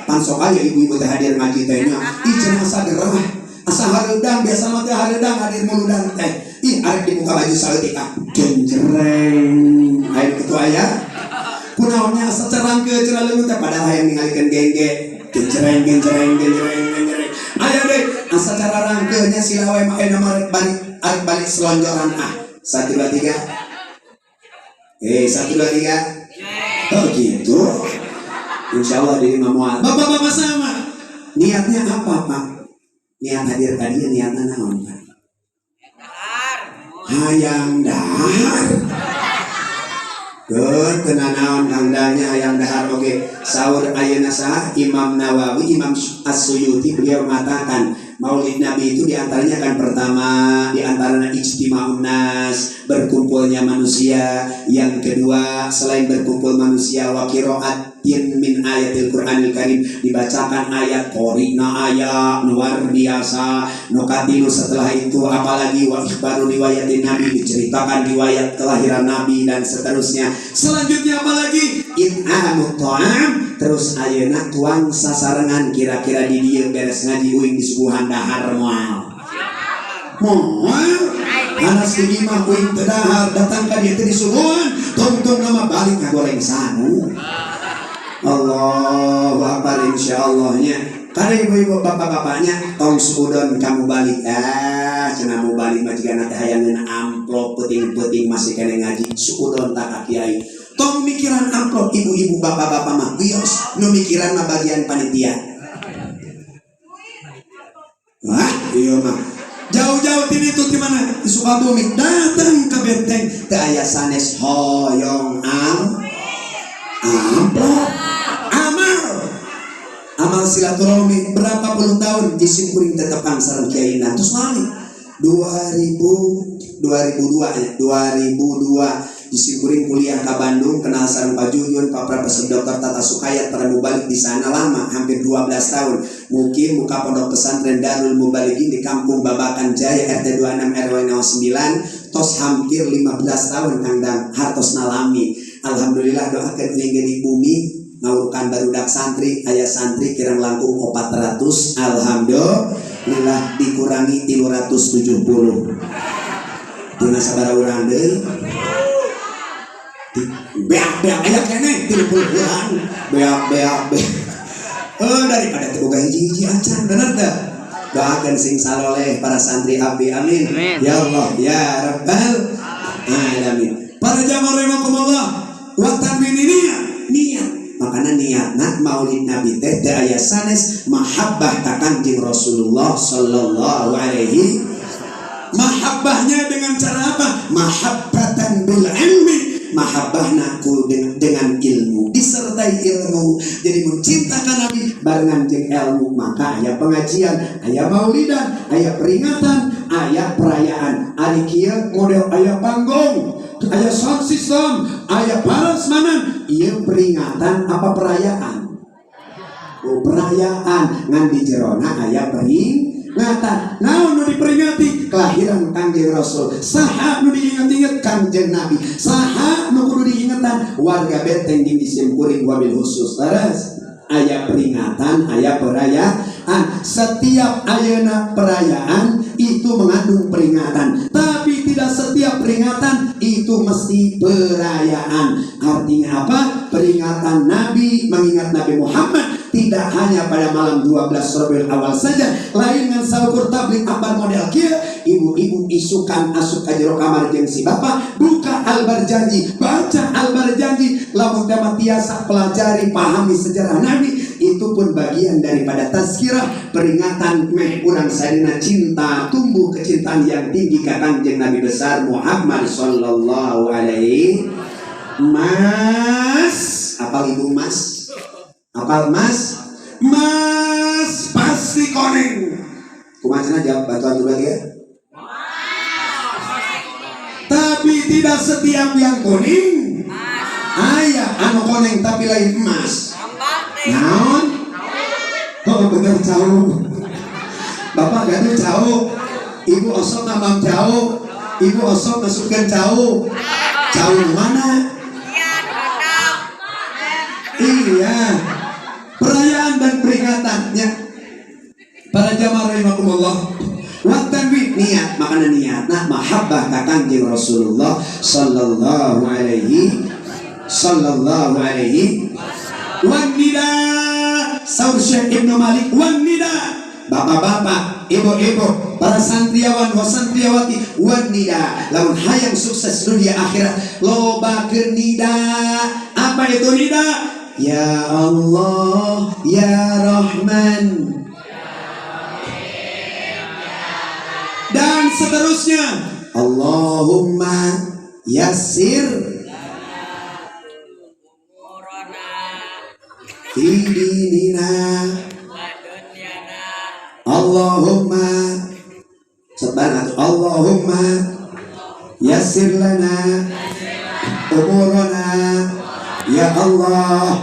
pan sok aya ibu-ibu teh hadir ngaji teh nya. Ih cenah asa gerah, asa hareudang, biasa mah teh hareudang hadir muludan teh. Ih arek dibuka baju saeutik ah, genjereng. Aya kitu aya. Kunaonnya asa carangkeun cenah leungeun teh padahal hayang ningalikeun gengge. Genjereng genjereng genjereng genjereng. Aya deui asa cararangkeun nya sila we mah ayeuna mah arek balik, arek balik selonjoran ah. 1 2 3. 1 2 3. Oh gitu. Insya Allah di moal. Bapak-bapak sama. Niatnya apa, Pak? Niat hadir tadi niatnya naon, Pak? Hayang dahar. Teu naon Kang Danya hayang dahar oge. Saur ayeuna saha Imam Nawawi, Imam As-Suyuti beliau mengatakan Maulid Nabi itu diantaranya kan pertama diantaranya ijtima'un nas, berkumpulnya manusia. Yang kedua selain berkumpul manusia wa qira'atin min ayatil Qur'anil Karim, dibacakan ayat qorina ayat luar biasa. Nukatilu setelah itu apalagi wa ikhbaru riwayatin Nabi, diceritakan riwayat kelahiran Nabi dan seterusnya. Selanjutnya apalagi it'amut ta'am, terus ayeuna tuang sasarengan kira-kira di dieu beres ngaji uing disuguhan dahar moal. Moal anas di imah uing teu dahar datang ka dieu teh disuguhan tungtung nama balik ngagoreng sangu. Allahu akbar insyaallah-nya. Karena ibu-ibu bapak-bapaknya tong suudon kamu balik ah cenah mau balik mah jigana teh hayang ngeuna amplop peuting-peuting masih kene ngaji suudon tak ka kiai. Tong mikiran amplop ibu-ibu bapak-bapak mah wios nu mikiran mah bagian panitia. Wah, iya mah. Jauh-jauh tini itu di mana? Di Sukabumi datang ke benteng teu aya sanes hoyong am amplop. Amal. Amal silaturahmi berapa puluh tahun jisim kuring tetepang sareng kiai terus lali 2000 2002 ya, 2002 jisim kuring kuliah ke Bandung kenal sareng Pak Jujun, Pak Profesor Dr. Tata Sukayat para mubalik di sana lama hampir 12 tahun. Mungkin muka pondok pesantren Darul Mubalighin di Kampung Babakan Jaya RT 26 RW 09 tos hampir 15 tahun Kang Dang hartos nalami. Alhamdulillah doakan uing di bumi ngawurkan barudak santri aya santri kirang langkung 400 alhamdulillah dikurangi 370 tina sabaraha urang deui beak-beak aya keneh 30 urang beak-beak beak daripada teu boga hiji-hiji acan bener teu doakan sing saloleh para santri abdi amin. Amin. Ya Allah ya Rabbal alamin. Para jamaah rahimakumullah wa tanwin ini niat makana niatna maulid Nabi teh teu aya sanes mahabbah ka Kangjeng Rasulullah sallallahu alaihi. Mahabbahnya dengan cara apa? Mahabbatan bil ilmi, mahabbahna ku dengan ilmu, disertai ilmu. Jadi mencintakan Nabi barengan jeung ilmu, maka aya pengajian, aya maulidan, aya peringatan, aya perayaan. Ari kieu model aya panggung, aya sound system, aya parasmanan, ieu peringatan apa perayaan? Oh, perayaan ngan di jerona aya peringatan. Naon nu diperingati? Kelahiran Kangjeng Rasul. Saha nu diinget-inget? Kangjeng Nabi. Saha nu kudu diingetan? Warga benteng di sim kuring wabil khusus. Terus aya peringatan, aya perayaan. Setiap ayeuna perayaan itu mengandung peringatan. Tapi tidak setiap peringatan itu mesti perayaan. Artinya apa? Peringatan Nabi, mengingat Nabi Muhammad tidak hanya pada malam 12 Rabiul Awal saja. Lain dengan saukur tabligh akbar model kieu, ibu-ibu isukan asup ka jero kamar jeung si bapak, buka Al-Barzanji, baca Al-Barzanji, lamun teh tiasa pelajari, pahami sejarah Nabi, itu pun bagian daripada tazkirah, peringatan meh urang sadina cinta, tumbuh kecintaan yang tinggi ka Kangjeng Nabi besar Muhammad sallallahu alaihi. Emas. Apal ibu emas? Apal emas? Mas pasti koneng. Kumaha cenah, jawab bantuan dulu lagi ya. Tapi tidak setiap yang kuning. Aya anu koneng tapi lain emas. Naon? Oh bener, cau. Bapak gaduh cau. Ibu osok nambang cau. Ibu osok masukkan cau. Cau mana? Iya. Perayaan dan peringatannya. Para jamaah rahimakumullah. Wa tanwih niat, makana niat nah mahabbah ka Kangjeng Rasulullah sallallahu alaihi sallallahu alaihi. Wan nida, saur Syekh Ibnu Malik, wan nida, bapak-bapak, ibu-ibu, para santriawan wa santriawati, wan nida, lamun hayang sukses dunia akhirat, lobakeun nida. Apa itu nida? Ya Allah, ya Rahman, dan seterusnya. Allahumma yassir fi dinina, Allahumma seban atau Allahumma yassir lana umurana. Ya Allah,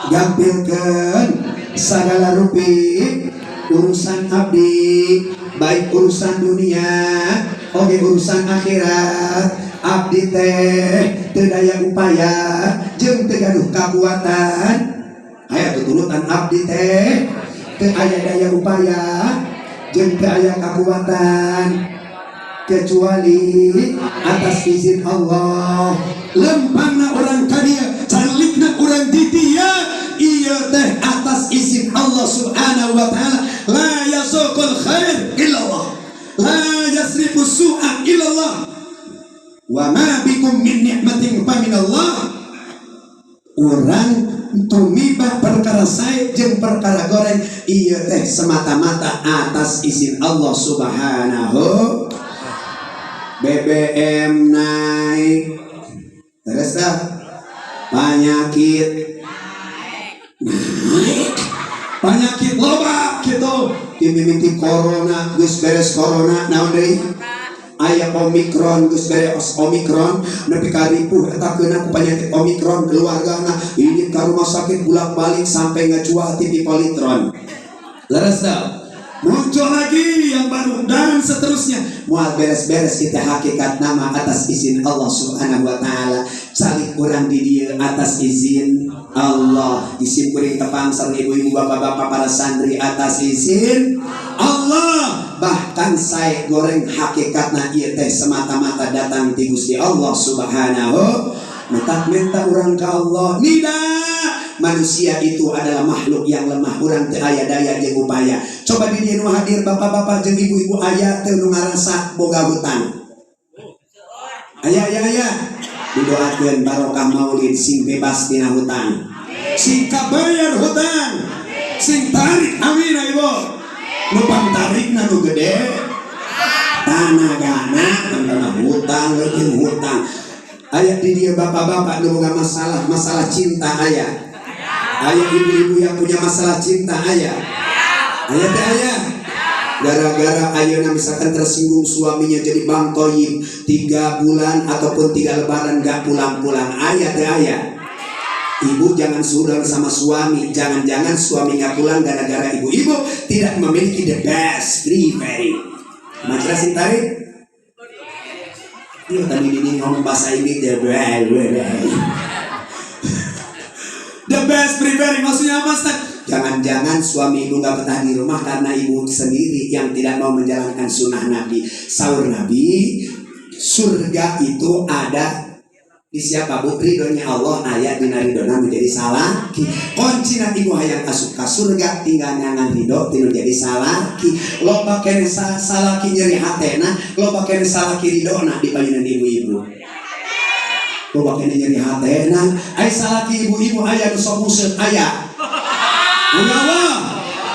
gampilkeun segala rupi urusan abdi, baik urusan dunia oge urusan akhirat. Abdi teh teu daya upaya jeung teu gaduh kakuatan. Aya tutulutan abdi teh teu aya daya upaya jeung teu aya kakuatan kecuali atas izin Allah. Lempangna urang ka dieu, calikna urang di dieu, ieu teh atas izin Allah Subhanahu wa taala. La yasuqul khair illallah, la yasrifu su'a illallah, wa ma bikum min ni'matin fa minallah. Urang tumiba perkara sae jeung perkara goreng ieu teh semata-mata atas izin Allah Subhanahu. BBM naik terus dah, penyakit naik, penyakit loba gitu, dimimiti corona, geus beres corona naon deui, aya omikron, geus beres omikron nepi ka ripuh eta keuna ku penyakit omikron, keluargana ini ka rumah sakit bolak-balik sampai ngajual TV Polytron. Leres dah, muncul lagi yang baru dan seterusnya. Moal beres-beres kita hakikat nama atas izin Allah Subhanahu wa taala. Calik urang di dieu atas izin Allah. Isim kuring tepang sareng ibu-ibu, bapak-bapak, para santri atas izin Allah. Bahkan saya goreng hakikatna ieu teh semata-mata datang ti Gusti Allah Subhanahu. Mata minta urang ka Allah. Nida, manusia itu adalah makhluk yang lemah, urang teu aya daya jeung upaya. Coba di dieu nu hadir bapak-bapak jeung ibu-ibu, aya teu nu ngarasa boga hutang? Aya, aya, aya. Didoakeun barokah maulid sing bebas tina hutang, sing kabayar hutang, sing tarik, amin. Ibu nu pangtarikna nu gede tanagana tentang hutang jeung hutang. Aya di dieu bapak-bapak nu boga masalah, masalah cinta? Aya. Aya ibu-ibu yang punya masalah cinta? Aya. Aya teh aya. Gara-gara ayeuna misalkan tersinggung suaminya, jadi bang toyib 3 bulan ataupun 3 lebaran gak pulang-pulang. Aya teh aya. Ibu jangan suudon sama suami. Jangan-jangan suami nggak pulang gara-gara ibu-ibu tidak memiliki the best prepare. Macam sing tarik. Iya, tadi ini ngomong bahasa Inggris the best. The best preparing maksudnya apa, Ustaz? Jangan-jangan suami ibu nggak betah di rumah karena ibu sendiri yang tidak mau menjalankan sunnah Nabi. Saur Nabi, surga itu ada di siapa, Bu? Ridhonya Allah aya dina ridhona menjadi salaki. Kuncina ibu hayang asup ka surga tinggal nyangan ridho ti nu jadi salaki. Loba kene salaki nyeri hatena, loba kene salaki ridhona di payunan ibu-ibu. Loba kene nyeri hatena. Ai salaki ibu-ibu aya nu sok museup? Aya. Ya Allah.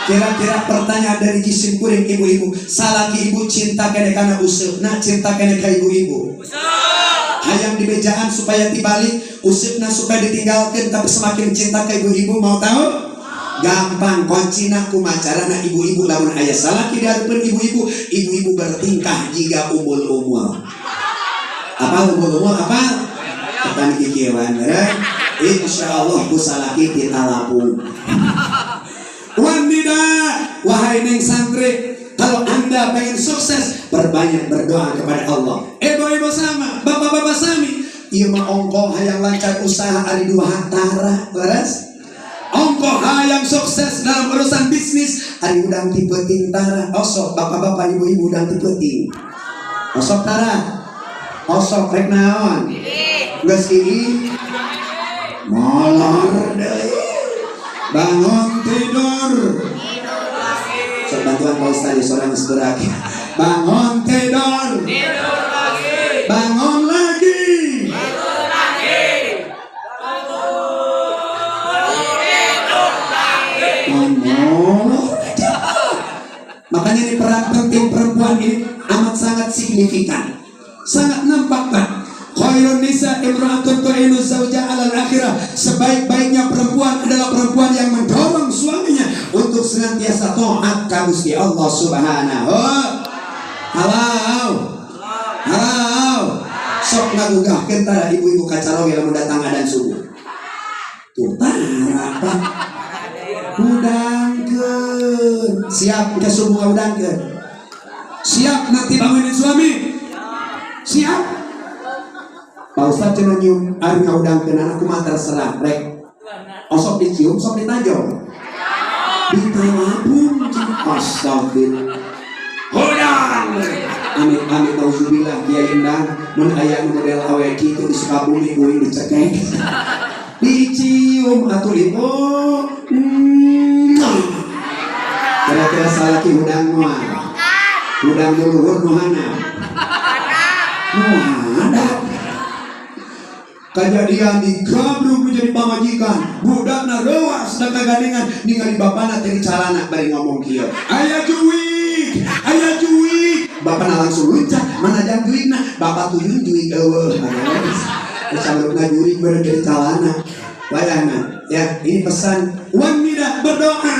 Kira-kira pertanyaan dari jisim kuring ibu-ibu, salaki ibu cinta kene kana useupna, cinta kene ka ibu-ibu? Hayang dibejaan supaya dibalik, usipna supaya ditinggalkan, tapi semakin cinta ke ibu-ibu. Mau tahu? Gampang kuncina, kumaha carana ibu-ibu lamun aya salaki di hareupeun ibu-ibu, ibu-ibu bertingkah jiga umul-umul. Apa umul-umul apa? Petani kikieuan, ya. Insya Allah ku salaki kita lapung. Wanita, wahai neng santri, kalau Anda pengen sukses, perbanyak berdoa kepada Allah. Ibu-ibu sama, bapak-bapak sami. Ieu mah ongkoh hayang lancar usaha ari dua tara, leres? Ongkoh hayang sukses dalam urusan bisnis, ari udang ti peuting tara. Osok bapak-bapak, ibu-ibu, udang ti peuting. Osok tara. Osok rek naon? Geus ii molor deui. Bangun tidur. Sok bantuan Pak Ustaz ya, seorang geus. Bangun tidur. Tidur lagi. Bangun lagi. Tidur lagi. Tidur lagi. Ngomong. Makanya ini peran penting perempuan ini amat sangat signifikan. Sangat nampak, Pak. Khairun nisa imra'atun tu'inu zawja 'alal akhirah. Sebaik-baiknya perempuan adalah perempuan yang mendorong suaminya untuk senantiasa taat ka Gusti Allah Subhanahu. Halo. Halo. Sok ngagugahkeun tara ibu-ibu kacaroge lamun datang adan subuh. Tuh tara, Pak. Hudangkeun. Siap ke subuh ngahudangkeun. Siap nanti bangunin suami. Siap. Pak Ustaz cenah nyium ari ngahudangkeun anak kumaha, terserah rek. Osok dicium, sok ditajong. Ditalapung. Astagfirullah. Hudang. Amit amit, nauzubillah, kiai endang mun aya nu model awe kitu di Sukabumi kuing dicekek. Dicium atuh ibu. Kira-kira salaki hudang moal? Hudang nu luhur nu handap? Nu handap. Kejadian di gabrug menjadi pamajikan, budakna reuas da kagandengan ningali bapana teh di calana bari ngomong kieu, "Aya juwik, aya juwik." Bapana langsung luncat, "Mana jang juwikna?" Bapak tuyun juwik euweuh. Samrukna juwik bari di calana. Bayangna ya, ini pesan wanita berdoa.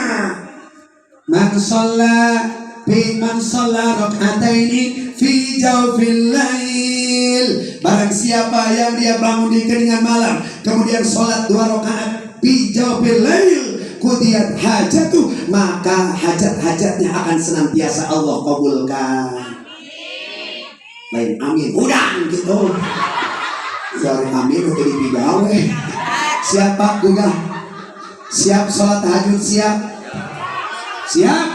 Man sholla fi man sholla rak'ataini fi jawfil lail, barang siapa yang dia bangun di keningan malam kemudian sholat dua rakaat fi jawfil lail, qudiyat hajatu, maka hajat-hajatnya akan senantiasa Allah kabulkan. Lain amin, udang gitu. Sorry, amin udah dipigawe. Siapa gugah? Siap sholat tahajud, siap? Siap?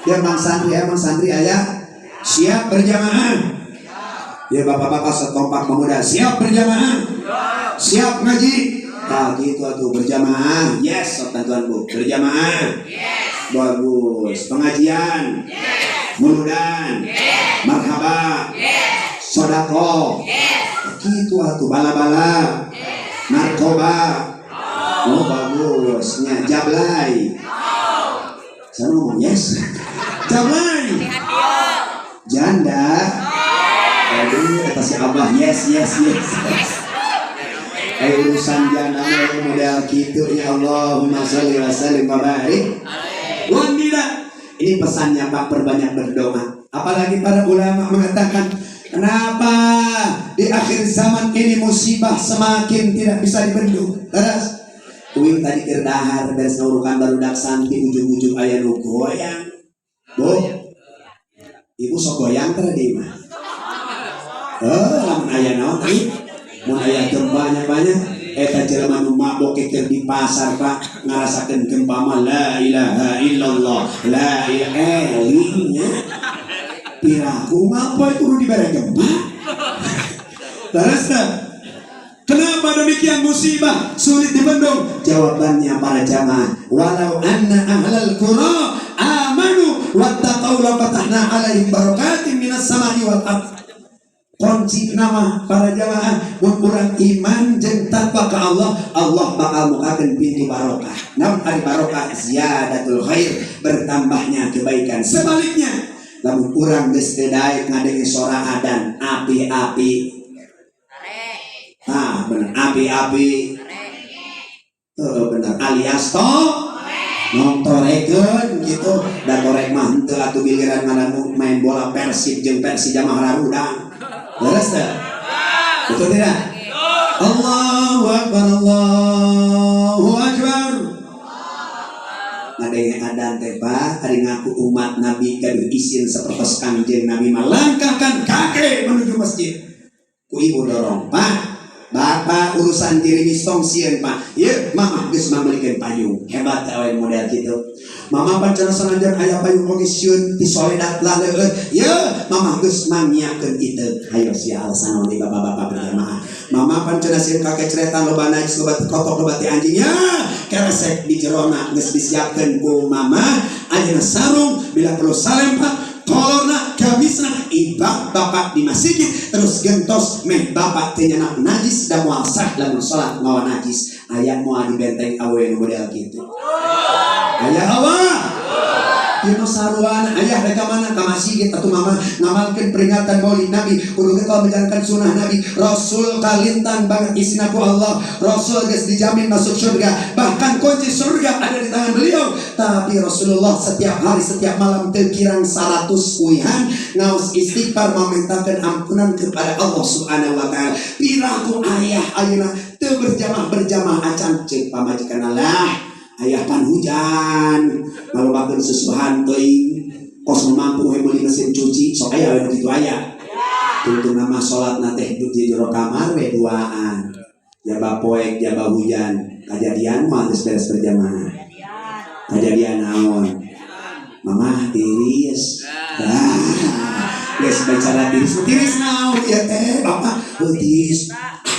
Ya mang santri, ya mang santri ayah. Siap berjamaah? Ya bapak-bapak setompak pemuda, siap berjamaah? Siap ngaji? Nah gitu tuh berjamaah. Yes, sok bantuan Bu. Berjamaah. Yes. Bagus. Pengajian. Yes. Muludan. Yes. Marhaba. Yes. Sodako. Yes. Gitu atuh bala-bala. Yes. Narkoba. Oh bagusnya jablay. Saya ngomong yes. Jablay. Janda. Aduh, kata si Abah, yes yes yes. Eh urusan janda mah model gitu ya. Allahumma sholli wa sallim wa barik. Wanita, ini pesannya Pak, perbanyak berdoa. Apalagi para ulama mengatakan, kenapa di akhir zaman ini musibah semakin tidak bisa dibendung. Terus uing tadi keur dahar beres ngaurukan barudak santi, ujung-ujung aya nu goyang. Bu, ibu sok goyang teh di imah? Eh, lamun aya naon tadi? Mun aya gempa banyak eta jelema nu mabok keur di pasar, Pak, ngarasakeun gempa mah la ilaha illallah la ilaha eling nya. Piraku ngapa kudu dibere gempa? Terus teh, kenapa demikian musibah sulit dibendung? Jawabannya para jamaah, walau anna ahlal qura amanu wattaqau la fatahna alaihim barakatin minas sama'i wal ard. Kunci nama para jamaah, mun urang iman jeung takwa ka Allah, Allah bakal mukakeun pintu barokah. Naon ari barokah? Ziyadatul khair, bertambahnya kebaikan. Sebaliknya, lamun urang geus teu daek ngadenge sora adan, api-api. Api-api. Bener alias to nongtorekeun gitu da torek mah henteu atuh giliran ngaranmu main bola Persib jeung Persija mah hararudang. Leres teu? Betul tidak? Allahu Akbar, Allahu Akbar. Ngadenge adan teh Pak, ari ngaku umat Nabi gaduh isin sapertos Kangjeng Nabi melangkahkan kaki menuju masjid. Ku ibu dorong, Pak. Bapak urusan gerimis tong sieun Pak. Ye, mama geus mamelikeun payung. Hebat teh awe model kitu. Mama pan cenah sanajan aya payung oge sieun tisoledat lah leueut. Ye, mama geus mangiakeun itu. Hayo sia alasan naon bapak-bapak berjamaah. Mama pan cenah sieun kakeceretan loba najis loba kotok loba ti anjing. Ya, keresek di jerona geus disiapkeun ku mama. Ayeuna sarung bila perlu salempak kolorna gamisna ibak bapak di masjid terus gentos meh bapak teh nyanak najis da moal sah lamun salat mawa najis. Aya moal di benteng awe nu model kitu? Aya Allah. Ieu mah saruana ayah rek ka mana ka masjid atuh mama ngamalkeun peringatan Maulid Nabi kudu getol menjalankan sunnah Nabi. Rasul kalintang banget isina ku Allah. Rasul geus dijamin masuk surga, bahkan kunci surga ada di tangan beliau, tapi Rasulullah setiap hari setiap malam teu kirang 100 uihan ngaos istighfar memintakan ampunan kepada Allah Subhanahu wa taala. Piraku ayah ayeuna teu berjamaah berjamaah acan, ceuk pamajikan Allah ayah pan hujan ngalobakeun susuhan teuing kos mampu we meuli mesin cuci. Sok aya we kitu aya tungtung nama salat na teh di jero kamar we duaan jaba poek jaba hujan. Kajadian mah geus beres berjamaah kajadian naon? Mamah tiris. Ah, geus bicara tiris tiris naon ieu teh bapak? Heuh tiris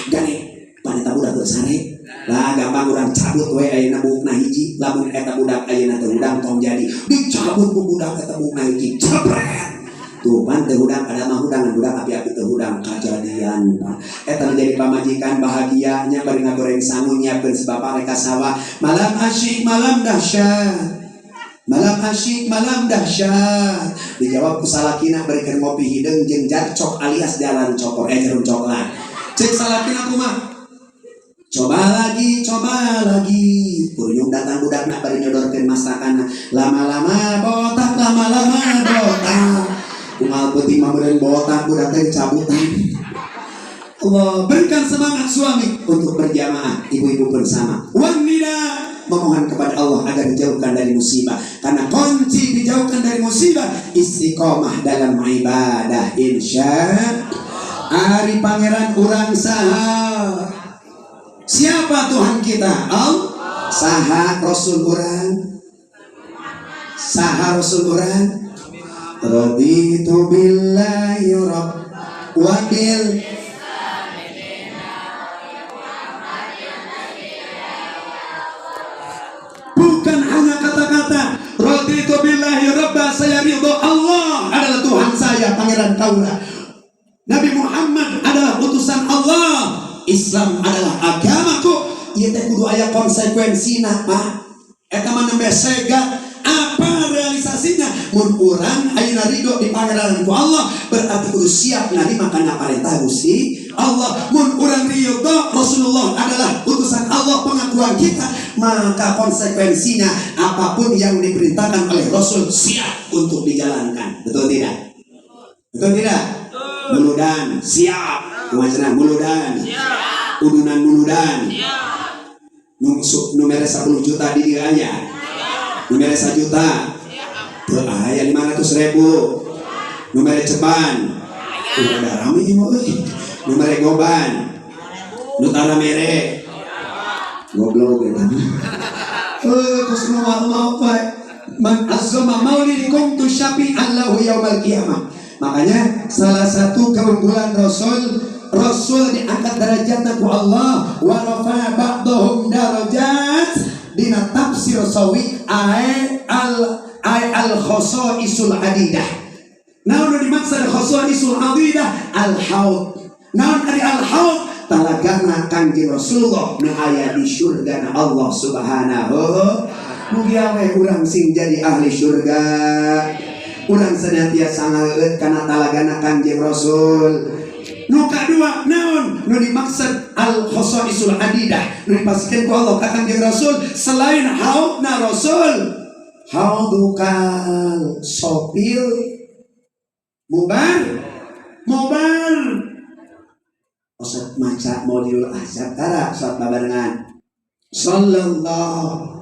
gane pan eta budak teu sare lah gampang urang cabut we ayeuna buukna hiji lamun eta budak ayeuna teu hudang tong jadi dicabut ku budak eta buukna hiji cepret tuh pan teu hudang padahal mah hudang budak api-api teu hudang. Kajadian Pak eta menjadi pamajikan bahagianya bari ngagoreng sangu nyiapkeun si bapak rek ka sawah. Malam asyik malam dahsyat, malam asyik malam dahsyat, dijawab ku salakina bari keur ngopi hideung jeung jarcok alias jalan cokor jarum coklat. Cek salakina kumaha? Coba lagi, coba lagi. Kurunyung datang budakna bari nyodorkeun masakanna. Lama-lama botak, lama-lama botak. Unggal peuting mah meureun botak budak teh cabutan. Allah berikan semangat suami untuk berjamaah, ibu-ibu bersama. Wanita memohon kepada Allah agar dijauhkan dari musibah. Karena kunci dijauhkan dari musibah istiqomah dalam ibadah insya. Ari pangeran urang saha? Siapa Tuhan kita? Allah. Saha Rasul urang? Saha Rasul urang? Raditu billahi rabb wa bil. Bukan hanya kata-kata raditu billahi rabba, saya ridho Allah adalah Tuhan saya, pangeran kaula. Nabi Muhammad adalah utusan Allah. Islam adalah agamaku. Ieu teh kudu aya konsekuensina, Pak. Eta mah nembe sega. Apa realisasinya? Mun urang ayeuna ridho di pangeran ku Allah, berarti kudu siap narima kana parentah Gusti Allah. Mun urang ridho Rasulullah adalah utusan Allah, pengakuan kita, maka konsekuensinya apapun yang diperintahkan oleh Rasul siap untuk dijalankan. Betul tidak? Betul tidak? Muludan siap. Kumaha muludan? Siap. Udunan muludan. Siap. Nu nu mere 10 juta di dieu aya. Nu mere 1 juta. Teu aya 500 ribu. Nu mere ceban. Udah rame ieu mah euy. Nu mere goban. Nu tara mere. Goblok eta. Kos nu Allah bae. Man azzama maulid kuntu syafi'an lahu yaumal qiyamah. Makanya salah satu keunggulan Rasul, Rasul diangkat derajatna ku Allah wa rafa ba'dahum darajat dina tafsir sawi ay al khasaisul adidah. Naon nu dimaksud khasaisul adidah? Al haud. Naon ari al haud? Talagana Kangjeng Rasulullah nu aya di surga Allah Subhanahu. Mugia we urang sing jadi ahli surga. Urang senantiasa ngeueut kana talagana Kangjeng Rasul. Nu kadua naon nu dimaksud al khasaisul adidah nu dipasikeun ku Allah ka Kangjeng Rasul selain haudna Rasul, haudukal sofil mubar mubar. Osok maca Maulidul Ahzab tara sok babarengan sallallahu.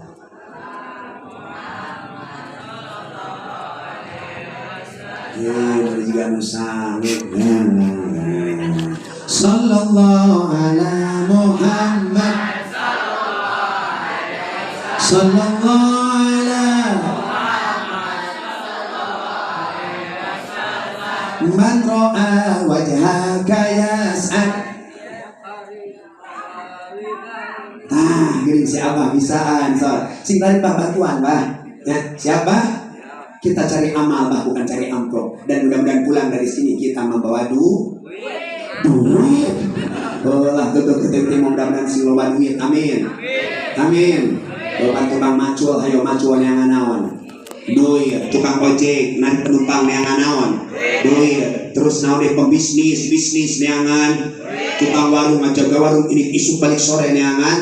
Ya, juga nusangit. Sallallahu ala Muhammad. Sallallahu ala man ra'a wajhaka yas'ad. Tah, geuning si Abah bisaan, so. Sing tarik bah bantuan, bah. Ya, siapa? Kita cari amal, bah, bukan cari amplop. Dan mudah-mudahan pulang dari sini kita membawa duit. Oh lah, tutup ketik mudah-mudahan sing loba duit. Amin. Amin. Bapak tukang macul, hayo macul yang naon. Duit, tukang ojek, narik penumpang neangan naon. Duit, terus naon deh pembisnis, bisnis neangan. Tukang warung, ngajaga warung ini isuk balik sore neangan.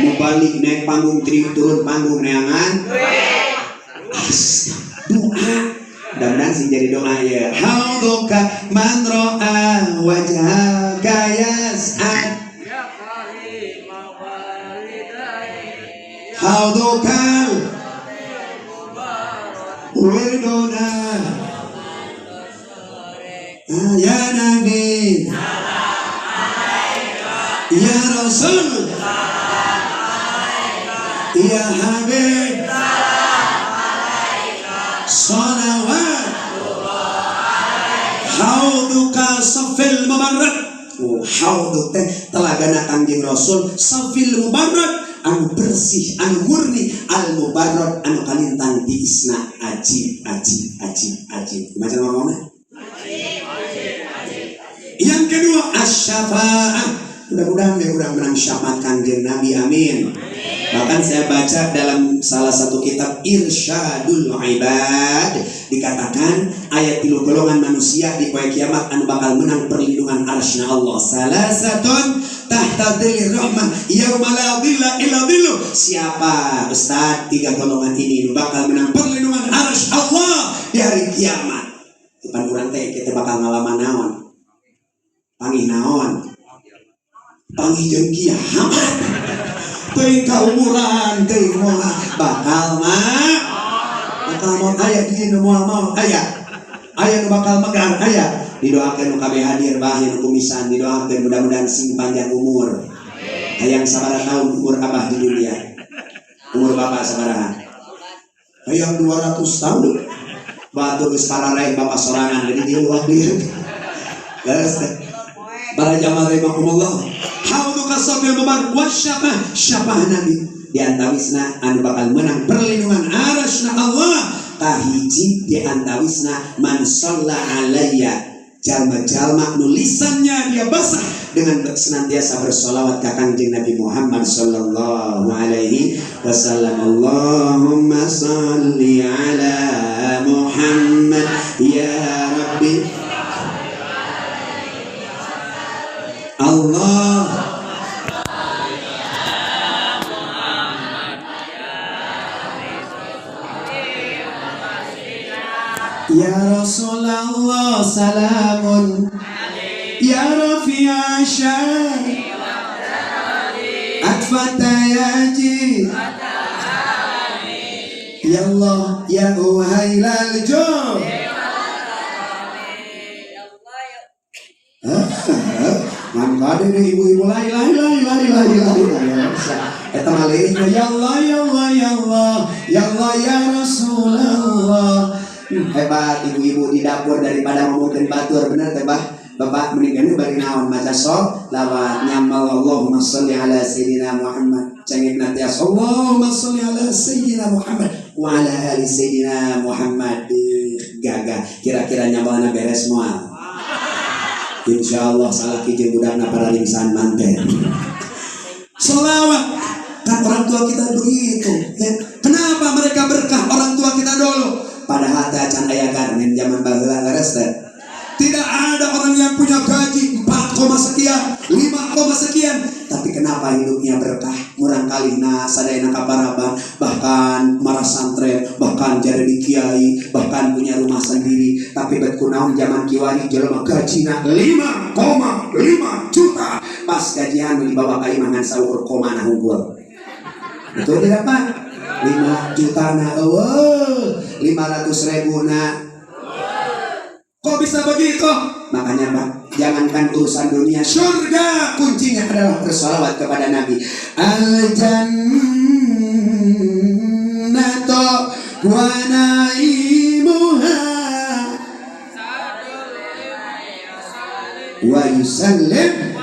Mau balik naik panggung, turun panggung neangan. Astaga. Doa, mudah-mudahan sih jadi doa ya. Hauduka man ro'a wajhaka yas'ad. Haudukal wirduna ya Nabi ya Rasul ya Habib. Salawat hauduka safil mubarak. Oh, hauduk teh telagana Kangjeng Rasul safil mubarak anu bersih anu murni al mubarak anu kalintang di isna ajib ajib ajib ajib. Macam ngomongna? Yang kedua asy-syafaah. Mudah-mudahan we urang menang syafaat Kangjeng Nabi, amin. Bahkan saya baca dalam salah satu kitab Irsyadul Ibad dikatakan ayat 3 golongan manusia di poe kiamat anu bakal menang perlindungan arsyna Allah. Salasatun tahta dhillir rahmah yauma la dhilla illa dhilluh. Siapa Ustaz 3 golongan ini nu bakal menang perlindungan arsy Allah di hari kiamat? Depan urang teh kita bakal ngalaman naon? Pangih naon? Pangih jeung kiamat. Teuing kaumuran, teuing moal bakal mah. Bakal maot aya di dieu moal maot aya. Aya nu bakal megar aya. Didoakeun nu kabeh hadir bah nu kumisan didoakeun mudah-mudahan sing panjang umur. Hayang sabaraha tahun umur abah di dunia? Umur bapak sabaraha? Hayang 200 tahun. Batu geus pararaeh bapak sorangan jadi dia luah lieur. Geus teh. Para jamaah rahimakumullah. Hauduka sabil mubarak wasyafah syafah Nabi di antawisna anu bakal menang perlindungan arasna Allah. Kahiji di antawisna man shalla alayya jalma-jalma nu lisannya dia basah dengan senantiasa bersolawat ka Kangjeng Nabi Muhammad sallallahu alaihi wasallam. Allahumma salli ala Muhammad ya Rabbi. Allah ya Rasulullah salamun ya Rafi'a syari atfata yaji ya Allah ya uhailal jo. Mangka deui ibu-ibu lai lai lai lai lai lai lai. Eta mah leuwih ya Allah ya Allah ya Allah ya Allah ya Rasulullah. Hebat ibu-ibu di dapur daripada ngomongkeun batur, bener teh bah? Bapak mendingan bari naon maca sholawat nyamal Allahumma sholli ala sayyidina Muhammad. Cengek nanti Allahumma sholli ala sayyidina Muhammad wa ala ali sayyidina Muhammad. Gagah kira-kira nyamalna beres moal. Insyaallah salah kijing budakna para ringsan manten. Sholawat kan orang tua kita begitu ya. Kenapa mereka berkah orang tua kita dulu? Padahal teh acan aya garmen zaman baheula leres teh. Tidak ada orang yang punya gaji 4 koma sekian, 5 koma sekian. Tapi kenapa hidupnya berkah? Murangkalih na sadayana kaparaban, bahkan marasantren, bahkan jadi kiai, bahkan punya rumah sendiri. Tapi bet kunaon zaman kiwari jelema gajina 5,5 juta. Pas gajian dibawa ka imah ngan saukur koma na hungkul. Betul tidak, Pak? 5 juta na eueuh, 500 ribu na. Kok bisa begitu? Makanya, Pak, jangankan urusan dunia, surga kuncinya adalah bersolawat kepada Nabi. Al jannatu wa naimuha wa yusallim.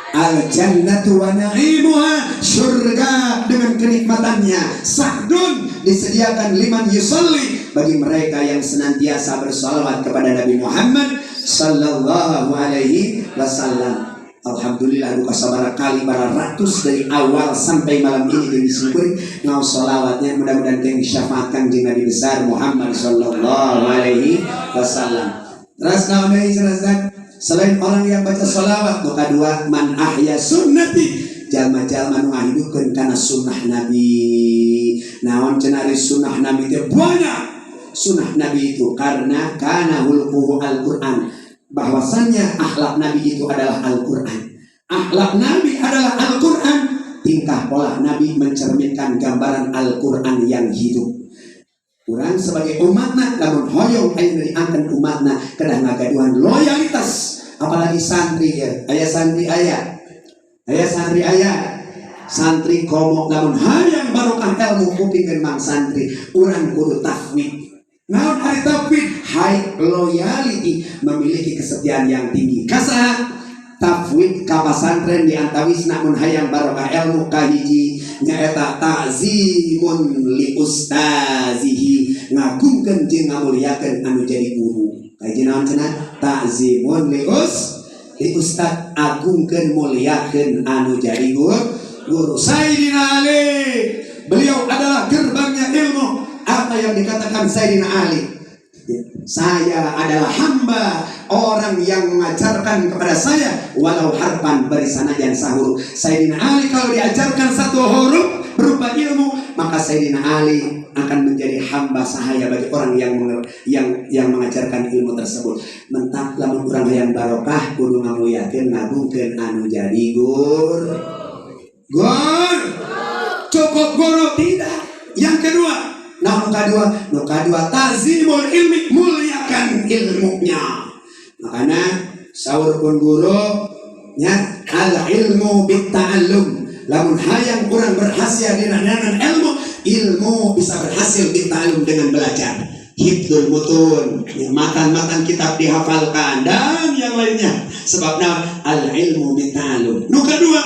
Al jannatu wa na'imuha, surga dengan kenikmatannya, sa'dun, disediakan liman yusalli, bagi mereka yang senantiasa bersalawat kepada Nabi Muhammad sallallahu alaihi wasallam. Alhamdulillah, duka sabaraha kali bara ratus dari awal sampai malam ini di syukur ngau salawatnya, mudah-mudahan yang syafaat Kanjeng Nabi besar Muhammad sallallahu alaihi wasallam. Terus naon deui cenah? Selain orang yang baca salawat, nu kadua, man ahya sunnati, jalma-jalma nu ngahidupkeun kana sunnah Nabi. Naon cenah ari sunnah Nabi teh? Banyak sunnah Nabi itu, karena kana khuluquhu Al-Qur'an, bahwasannya akhlak Nabi itu adalah Al-Qur'an. Akhlak Nabi adalah Al-Qur'an. Tingkah pola Nabi mencerminkan gambaran Al-Qur'an yang hidup. Urang sebagai umatna, lamun hoyong aya diangkat umatna, kedah ngagaduhan loyalitas, apalagi santri ya. Aya santri, aya aya santri, aya santri komo, lamun hayang barokah ilmu, kupingkeun mang santri, urang kudu tafwid. Naon ari tafwid? High loyalty, memiliki kesetiaan yang tinggi. Ka saha? Tafwid ka pasantren di antawisna mun hayang barokah ilmu, kahiji nyaeta ta'zimun li ustazihi, ngagungkeun jeung ngamuliakeun anu jadi guru. Kahiji naon cenah? Ta'zimun li ustad, agungkeun muliakeun anu jadi guru. Guru Sayyidina Ali, beliau adalah gerbangnya ilmu. Apa yang dikatakan Sayyidina Ali? Saya adalah hamba orang yang mengajarkan kepada saya walau harfan, bari sanajan sahuruf. Sayyidina Ali kalau diajarkan satu huruf berupa ilmu, maka Sayyidina Ali akan menjadi hamba sahaya bagi orang yang mengajarkan ilmu tersebut. Matak lamun urang hayang barokah kudu ngamuliakeun, ngagungkeun anu jadi guru. Guru. Cukup guru tidak. Yang kedua, nah, nu kadua, nu kadua tazimul ilmi, muliakan ilmunya. Makanya saur pun guru nya, al ilmu bitta'allum. Lamun hayang kurang berhasil dina ilmu, ilmu bisa berhasil bitta'allum, dengan belajar. Hifdzul mutun, ya, matan-matan kitab dihafalkan dan yang lainnya. Sebabnya al ilmu bitta'allum. Nu kedua,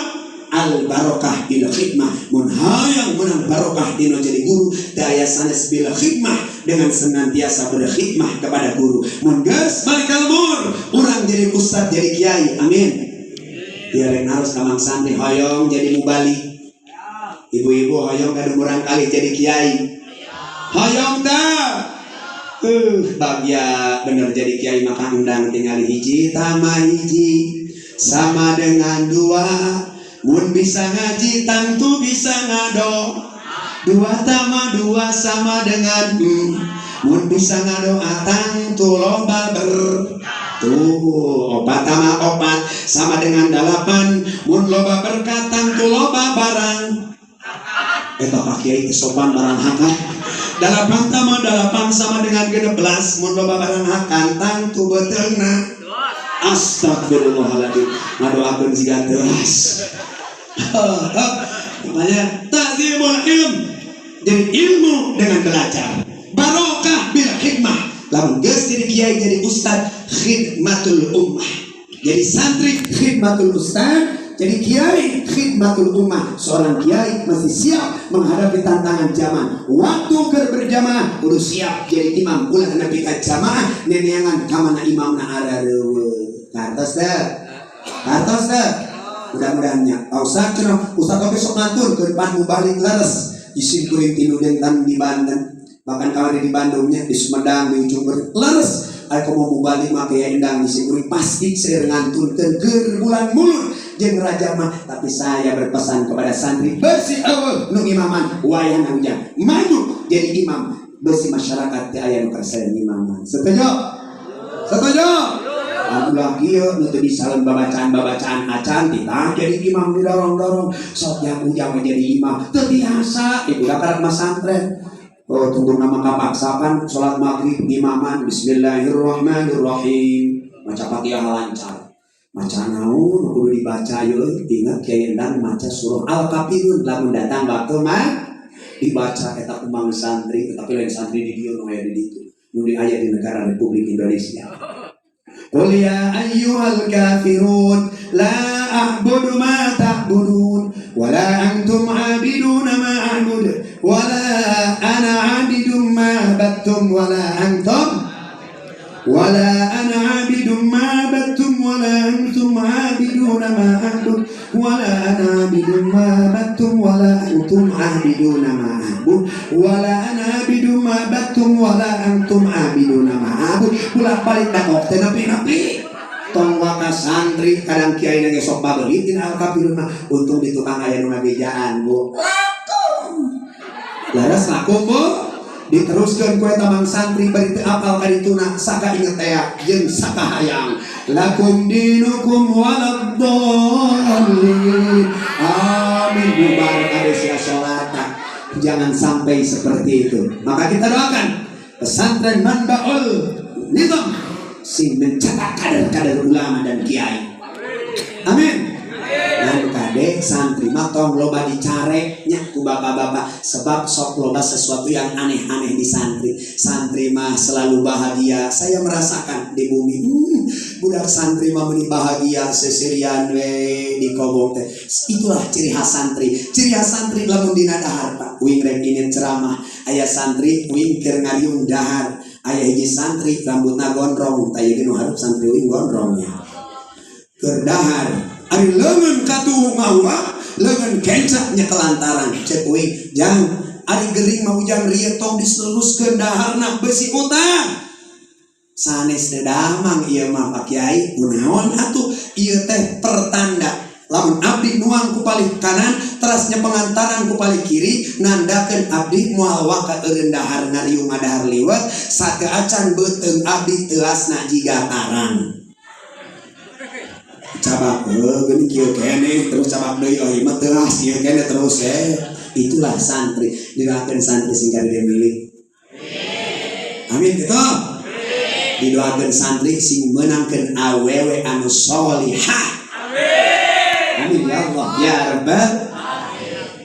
al barokah bil khidmah. Mun hayang menang barokah dina jadi guru, daya sanes bil khidmah, dengan senantiasa berkhidmah kepada guru. Mun geus balik kalbur urang jadi ustad, jadi kiai, amin ya. Rek harus kamang santri hoyong jadi mubalig, ibu-ibu hoyong kadu murangkalih jadi kiai, hoyong tak? Bagya bener jadi kiai, maka endang tinggal hiji tambah hiji sama dengan dua. Mun bisa ngaji tangtu bisa ngado. Dua tambah dua sama dengan Mun bisa ngadoa tangtu loba ber. Tuh, opat tambah opat sama dengan delapan. Mun loba berkat tangtu loba barang. Eta Pak Kiai sopan, barang hakan. Delapan tambah delapan sama dengan 16. Mun loba barang hakan tangtu beteungna. Astagfirullahaladzim, ngadoakeun siga teras. Makanya ta'zimul ilm, jadi ilmu dengan belajar. Barokah bil hikmah. Lamun geus jadi kiai, jadi ustad, khidmatul ummah. Jadi santri khidmatul ustad, jadi kiai khidmatul ummah. Seorang kiai masih siap menghadapi tantangan zaman. Waktu keur berjamaah kudu siap jadi imam, ulah nepi ka jamaah neneangan ka mana imamna arareuweut. Kartos teh? Kartos teh? Mudah-mudahannya. Ustaz cenah, ustaz oge sok ngatur ke depan mubalig, leres. Isim kuring tinu dentan di Banten. Bahkan kamari di Bandungnya, di Sumedang, di ujung leres. Aya komo mubalik mah Kiai Endang di sini pasti seueur ngantunkeun keur bulan mulud jeung raja mah. Tapi saya berpesan kepada santri bersih eueuh nu imaman wayahna ujang maju jadi imam besi masyarakat teh aya nu kersa imaman. Setuju? Setuju? Ulah kieu nu teu bisa babacaan-babacaan acan titah jadi imam didorong-dorong sok yang ujang jadi imam teu biasa ibu karak masantren. Oh tunggu nama kapaksa kan salat maghrib imaman bismillahirrahmanirrahim maca Fatihah lancar maca naon kudu dibaca yeuh ingat Kiai Endang maca surah Al-Kafirun lamun datang waktu mah dibaca eta kumang santri tetapi lain santri di dieu nu aya di ditu nu aya di negara Republik Indonesia. Qul ya ayyuhal kafirun la a'budu ma ta'budun wa la antum 'abiduna ma a'bud wa la ana 'abidum ma abattum wa la antum wa la ana 'abidum ma abattum wa la antum 'abiduna ma a'bud wa la ana 'abidum ma abattum wa la antum 'abiduna ma a'bud wa la ana 'abidum ma abattum wa la antum 'abiduna ma a'bud. Bolak-balik dakok teh nepi-nepi tong waka santri kadang kiai ge sok babeulit dina Al-Kafirun mah untung di tukang aya nu ngabejaan Bu lakum laras lakum Bu diteruskeun ku eta mang santri bari teu apal ka dituna saka inget tea jeung saka hayang lakum dinukum waladdallin. Amin. Bubar kade sia salata. Jangan sampai seperti itu. Maka kita doakan pesantren Manbaul Nizam sing mencetak kader-kader ulama dan kiai. Amin. Dan kade santri mah tong loba dicareknya ku bapak-bapak sebab sok loba sesuatu yang aneh-aneh di santri. Santri mah selalu bahagia. Saya merasakan di bumi budak santri mah meuni bahagia seserian we di kobong teh. Itulah ciri khas santri. Ciri khas santri lamun dina dahar Pak. Uing rek ingin ceramah aya santri uing keur ngariung dahar. Aya hiji santri rambutna gondrong, tah ieu ge nu hareup santri uing gondrongnya. Keur dahar ari leungeun katuhu ngahuap, leungeun kencak nyekelantaran. Cek uing, jang ari gering mah ujang rieu tong diseluskeun daharna besi utang. Sanes teh damang ieu mah Pak Kiai, kunaon atuh ieu teh pertanda lamun abdi nuang ku palih kanan teras nyepengantaran ku palih kiri nandakeun abdi moal waka eureun dahar ngariung ngadahar liwet sakeuacan beuteung abdi teuasna jiga tarang. Cabak geuning kieu keneh terus cabak deui oh ieu mah teuas ieu keneh terus Itulah santri, didoakeun santri sing kade milik. Amin gitu. Didoakeun santri sing meunangkeun awewe anu solihah. Amin ya Allah ya Rabbal.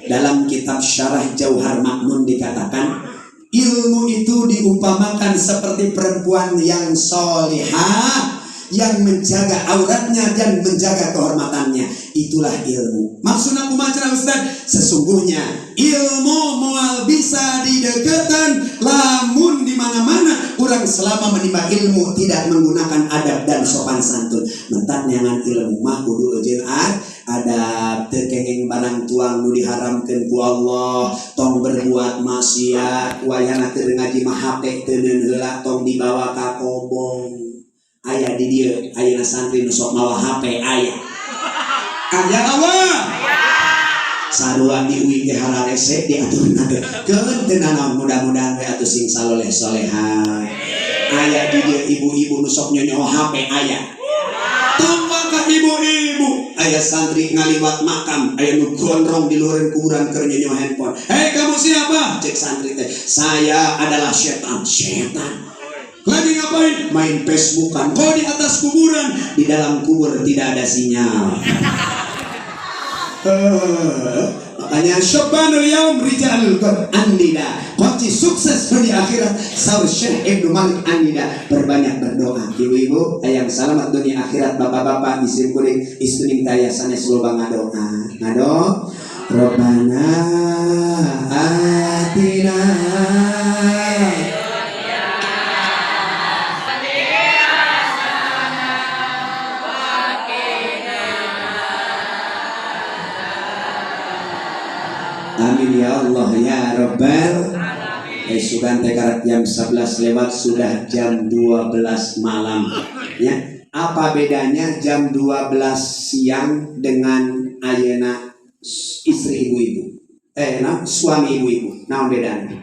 Dalam kitab Syarah Jauhar Maknun dikatakan ilmu itu diumpamakan seperti perempuan yang solihah yang menjaga auratnya dan menjaga kehormatannya. Itulah ilmu. Maksudnya kumaha Ustaz? Sesungguhnya ilmu moal bisa dideketan lamun di mana-mana orang selama menimba ilmu tidak menggunakan adab dan sopan santun. Mentak neangan ilmu mah kudu eujeun adab, teu kenging barang tuang nu diharamkeun ku Allah, tong berbuat maksiat, wayahna teu ngaji mah HP teu heula tong dibawa ka kobong. Aya di dieu ayeuna santri nu sok mawa HP aya. Aya Allah. Sarua di uing ge hararese diaturna teh. Keun teu nanaon mudah-mudahan we atuh sing saloleh soleha. Aya di dieu ibu-ibu nu sok nyonyoh HP aya. Tong ka ibu-ibu aya santri ngaliwat makam aya nu gondrong di luhureun kuburan keur nyonyoh handphone. Hei kamu siapa? Cek santri teh. Saya adalah setan. Setan. Lagi ngapain? Main Facebookan. Kok di atas kuburan? Di dalam kubur tidak ada sinyal. Makanya syubbanul yaum rijalul ghad annida. Kunci sukses dunia akhirat saur Syekh Ibnu Malik Annida. Perbanyak berdoa. Ibu-ibu ayang selamat dunia akhirat, bapak-bapak isim kuring istuning taya sanes loba ngadoa. Ngado Rabbana atina. Amin ya Allah ya Rabbal. Sugan teh karak jam 11 lewat, sudah jam 12 malam ya. Apa bedanya jam 12 siang dengan ayeuna istri ibu-ibu, nah, suami ibu-ibu? Nah, bedanya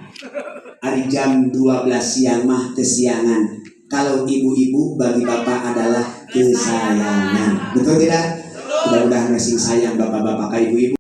hari jam 12 siang mah kesiangan, kalau ibu-ibu bagi bapak adalah kesayangan. Betul tidak? Mudah-mudahan masih sayang bapak-bapak ka ibu-ibu.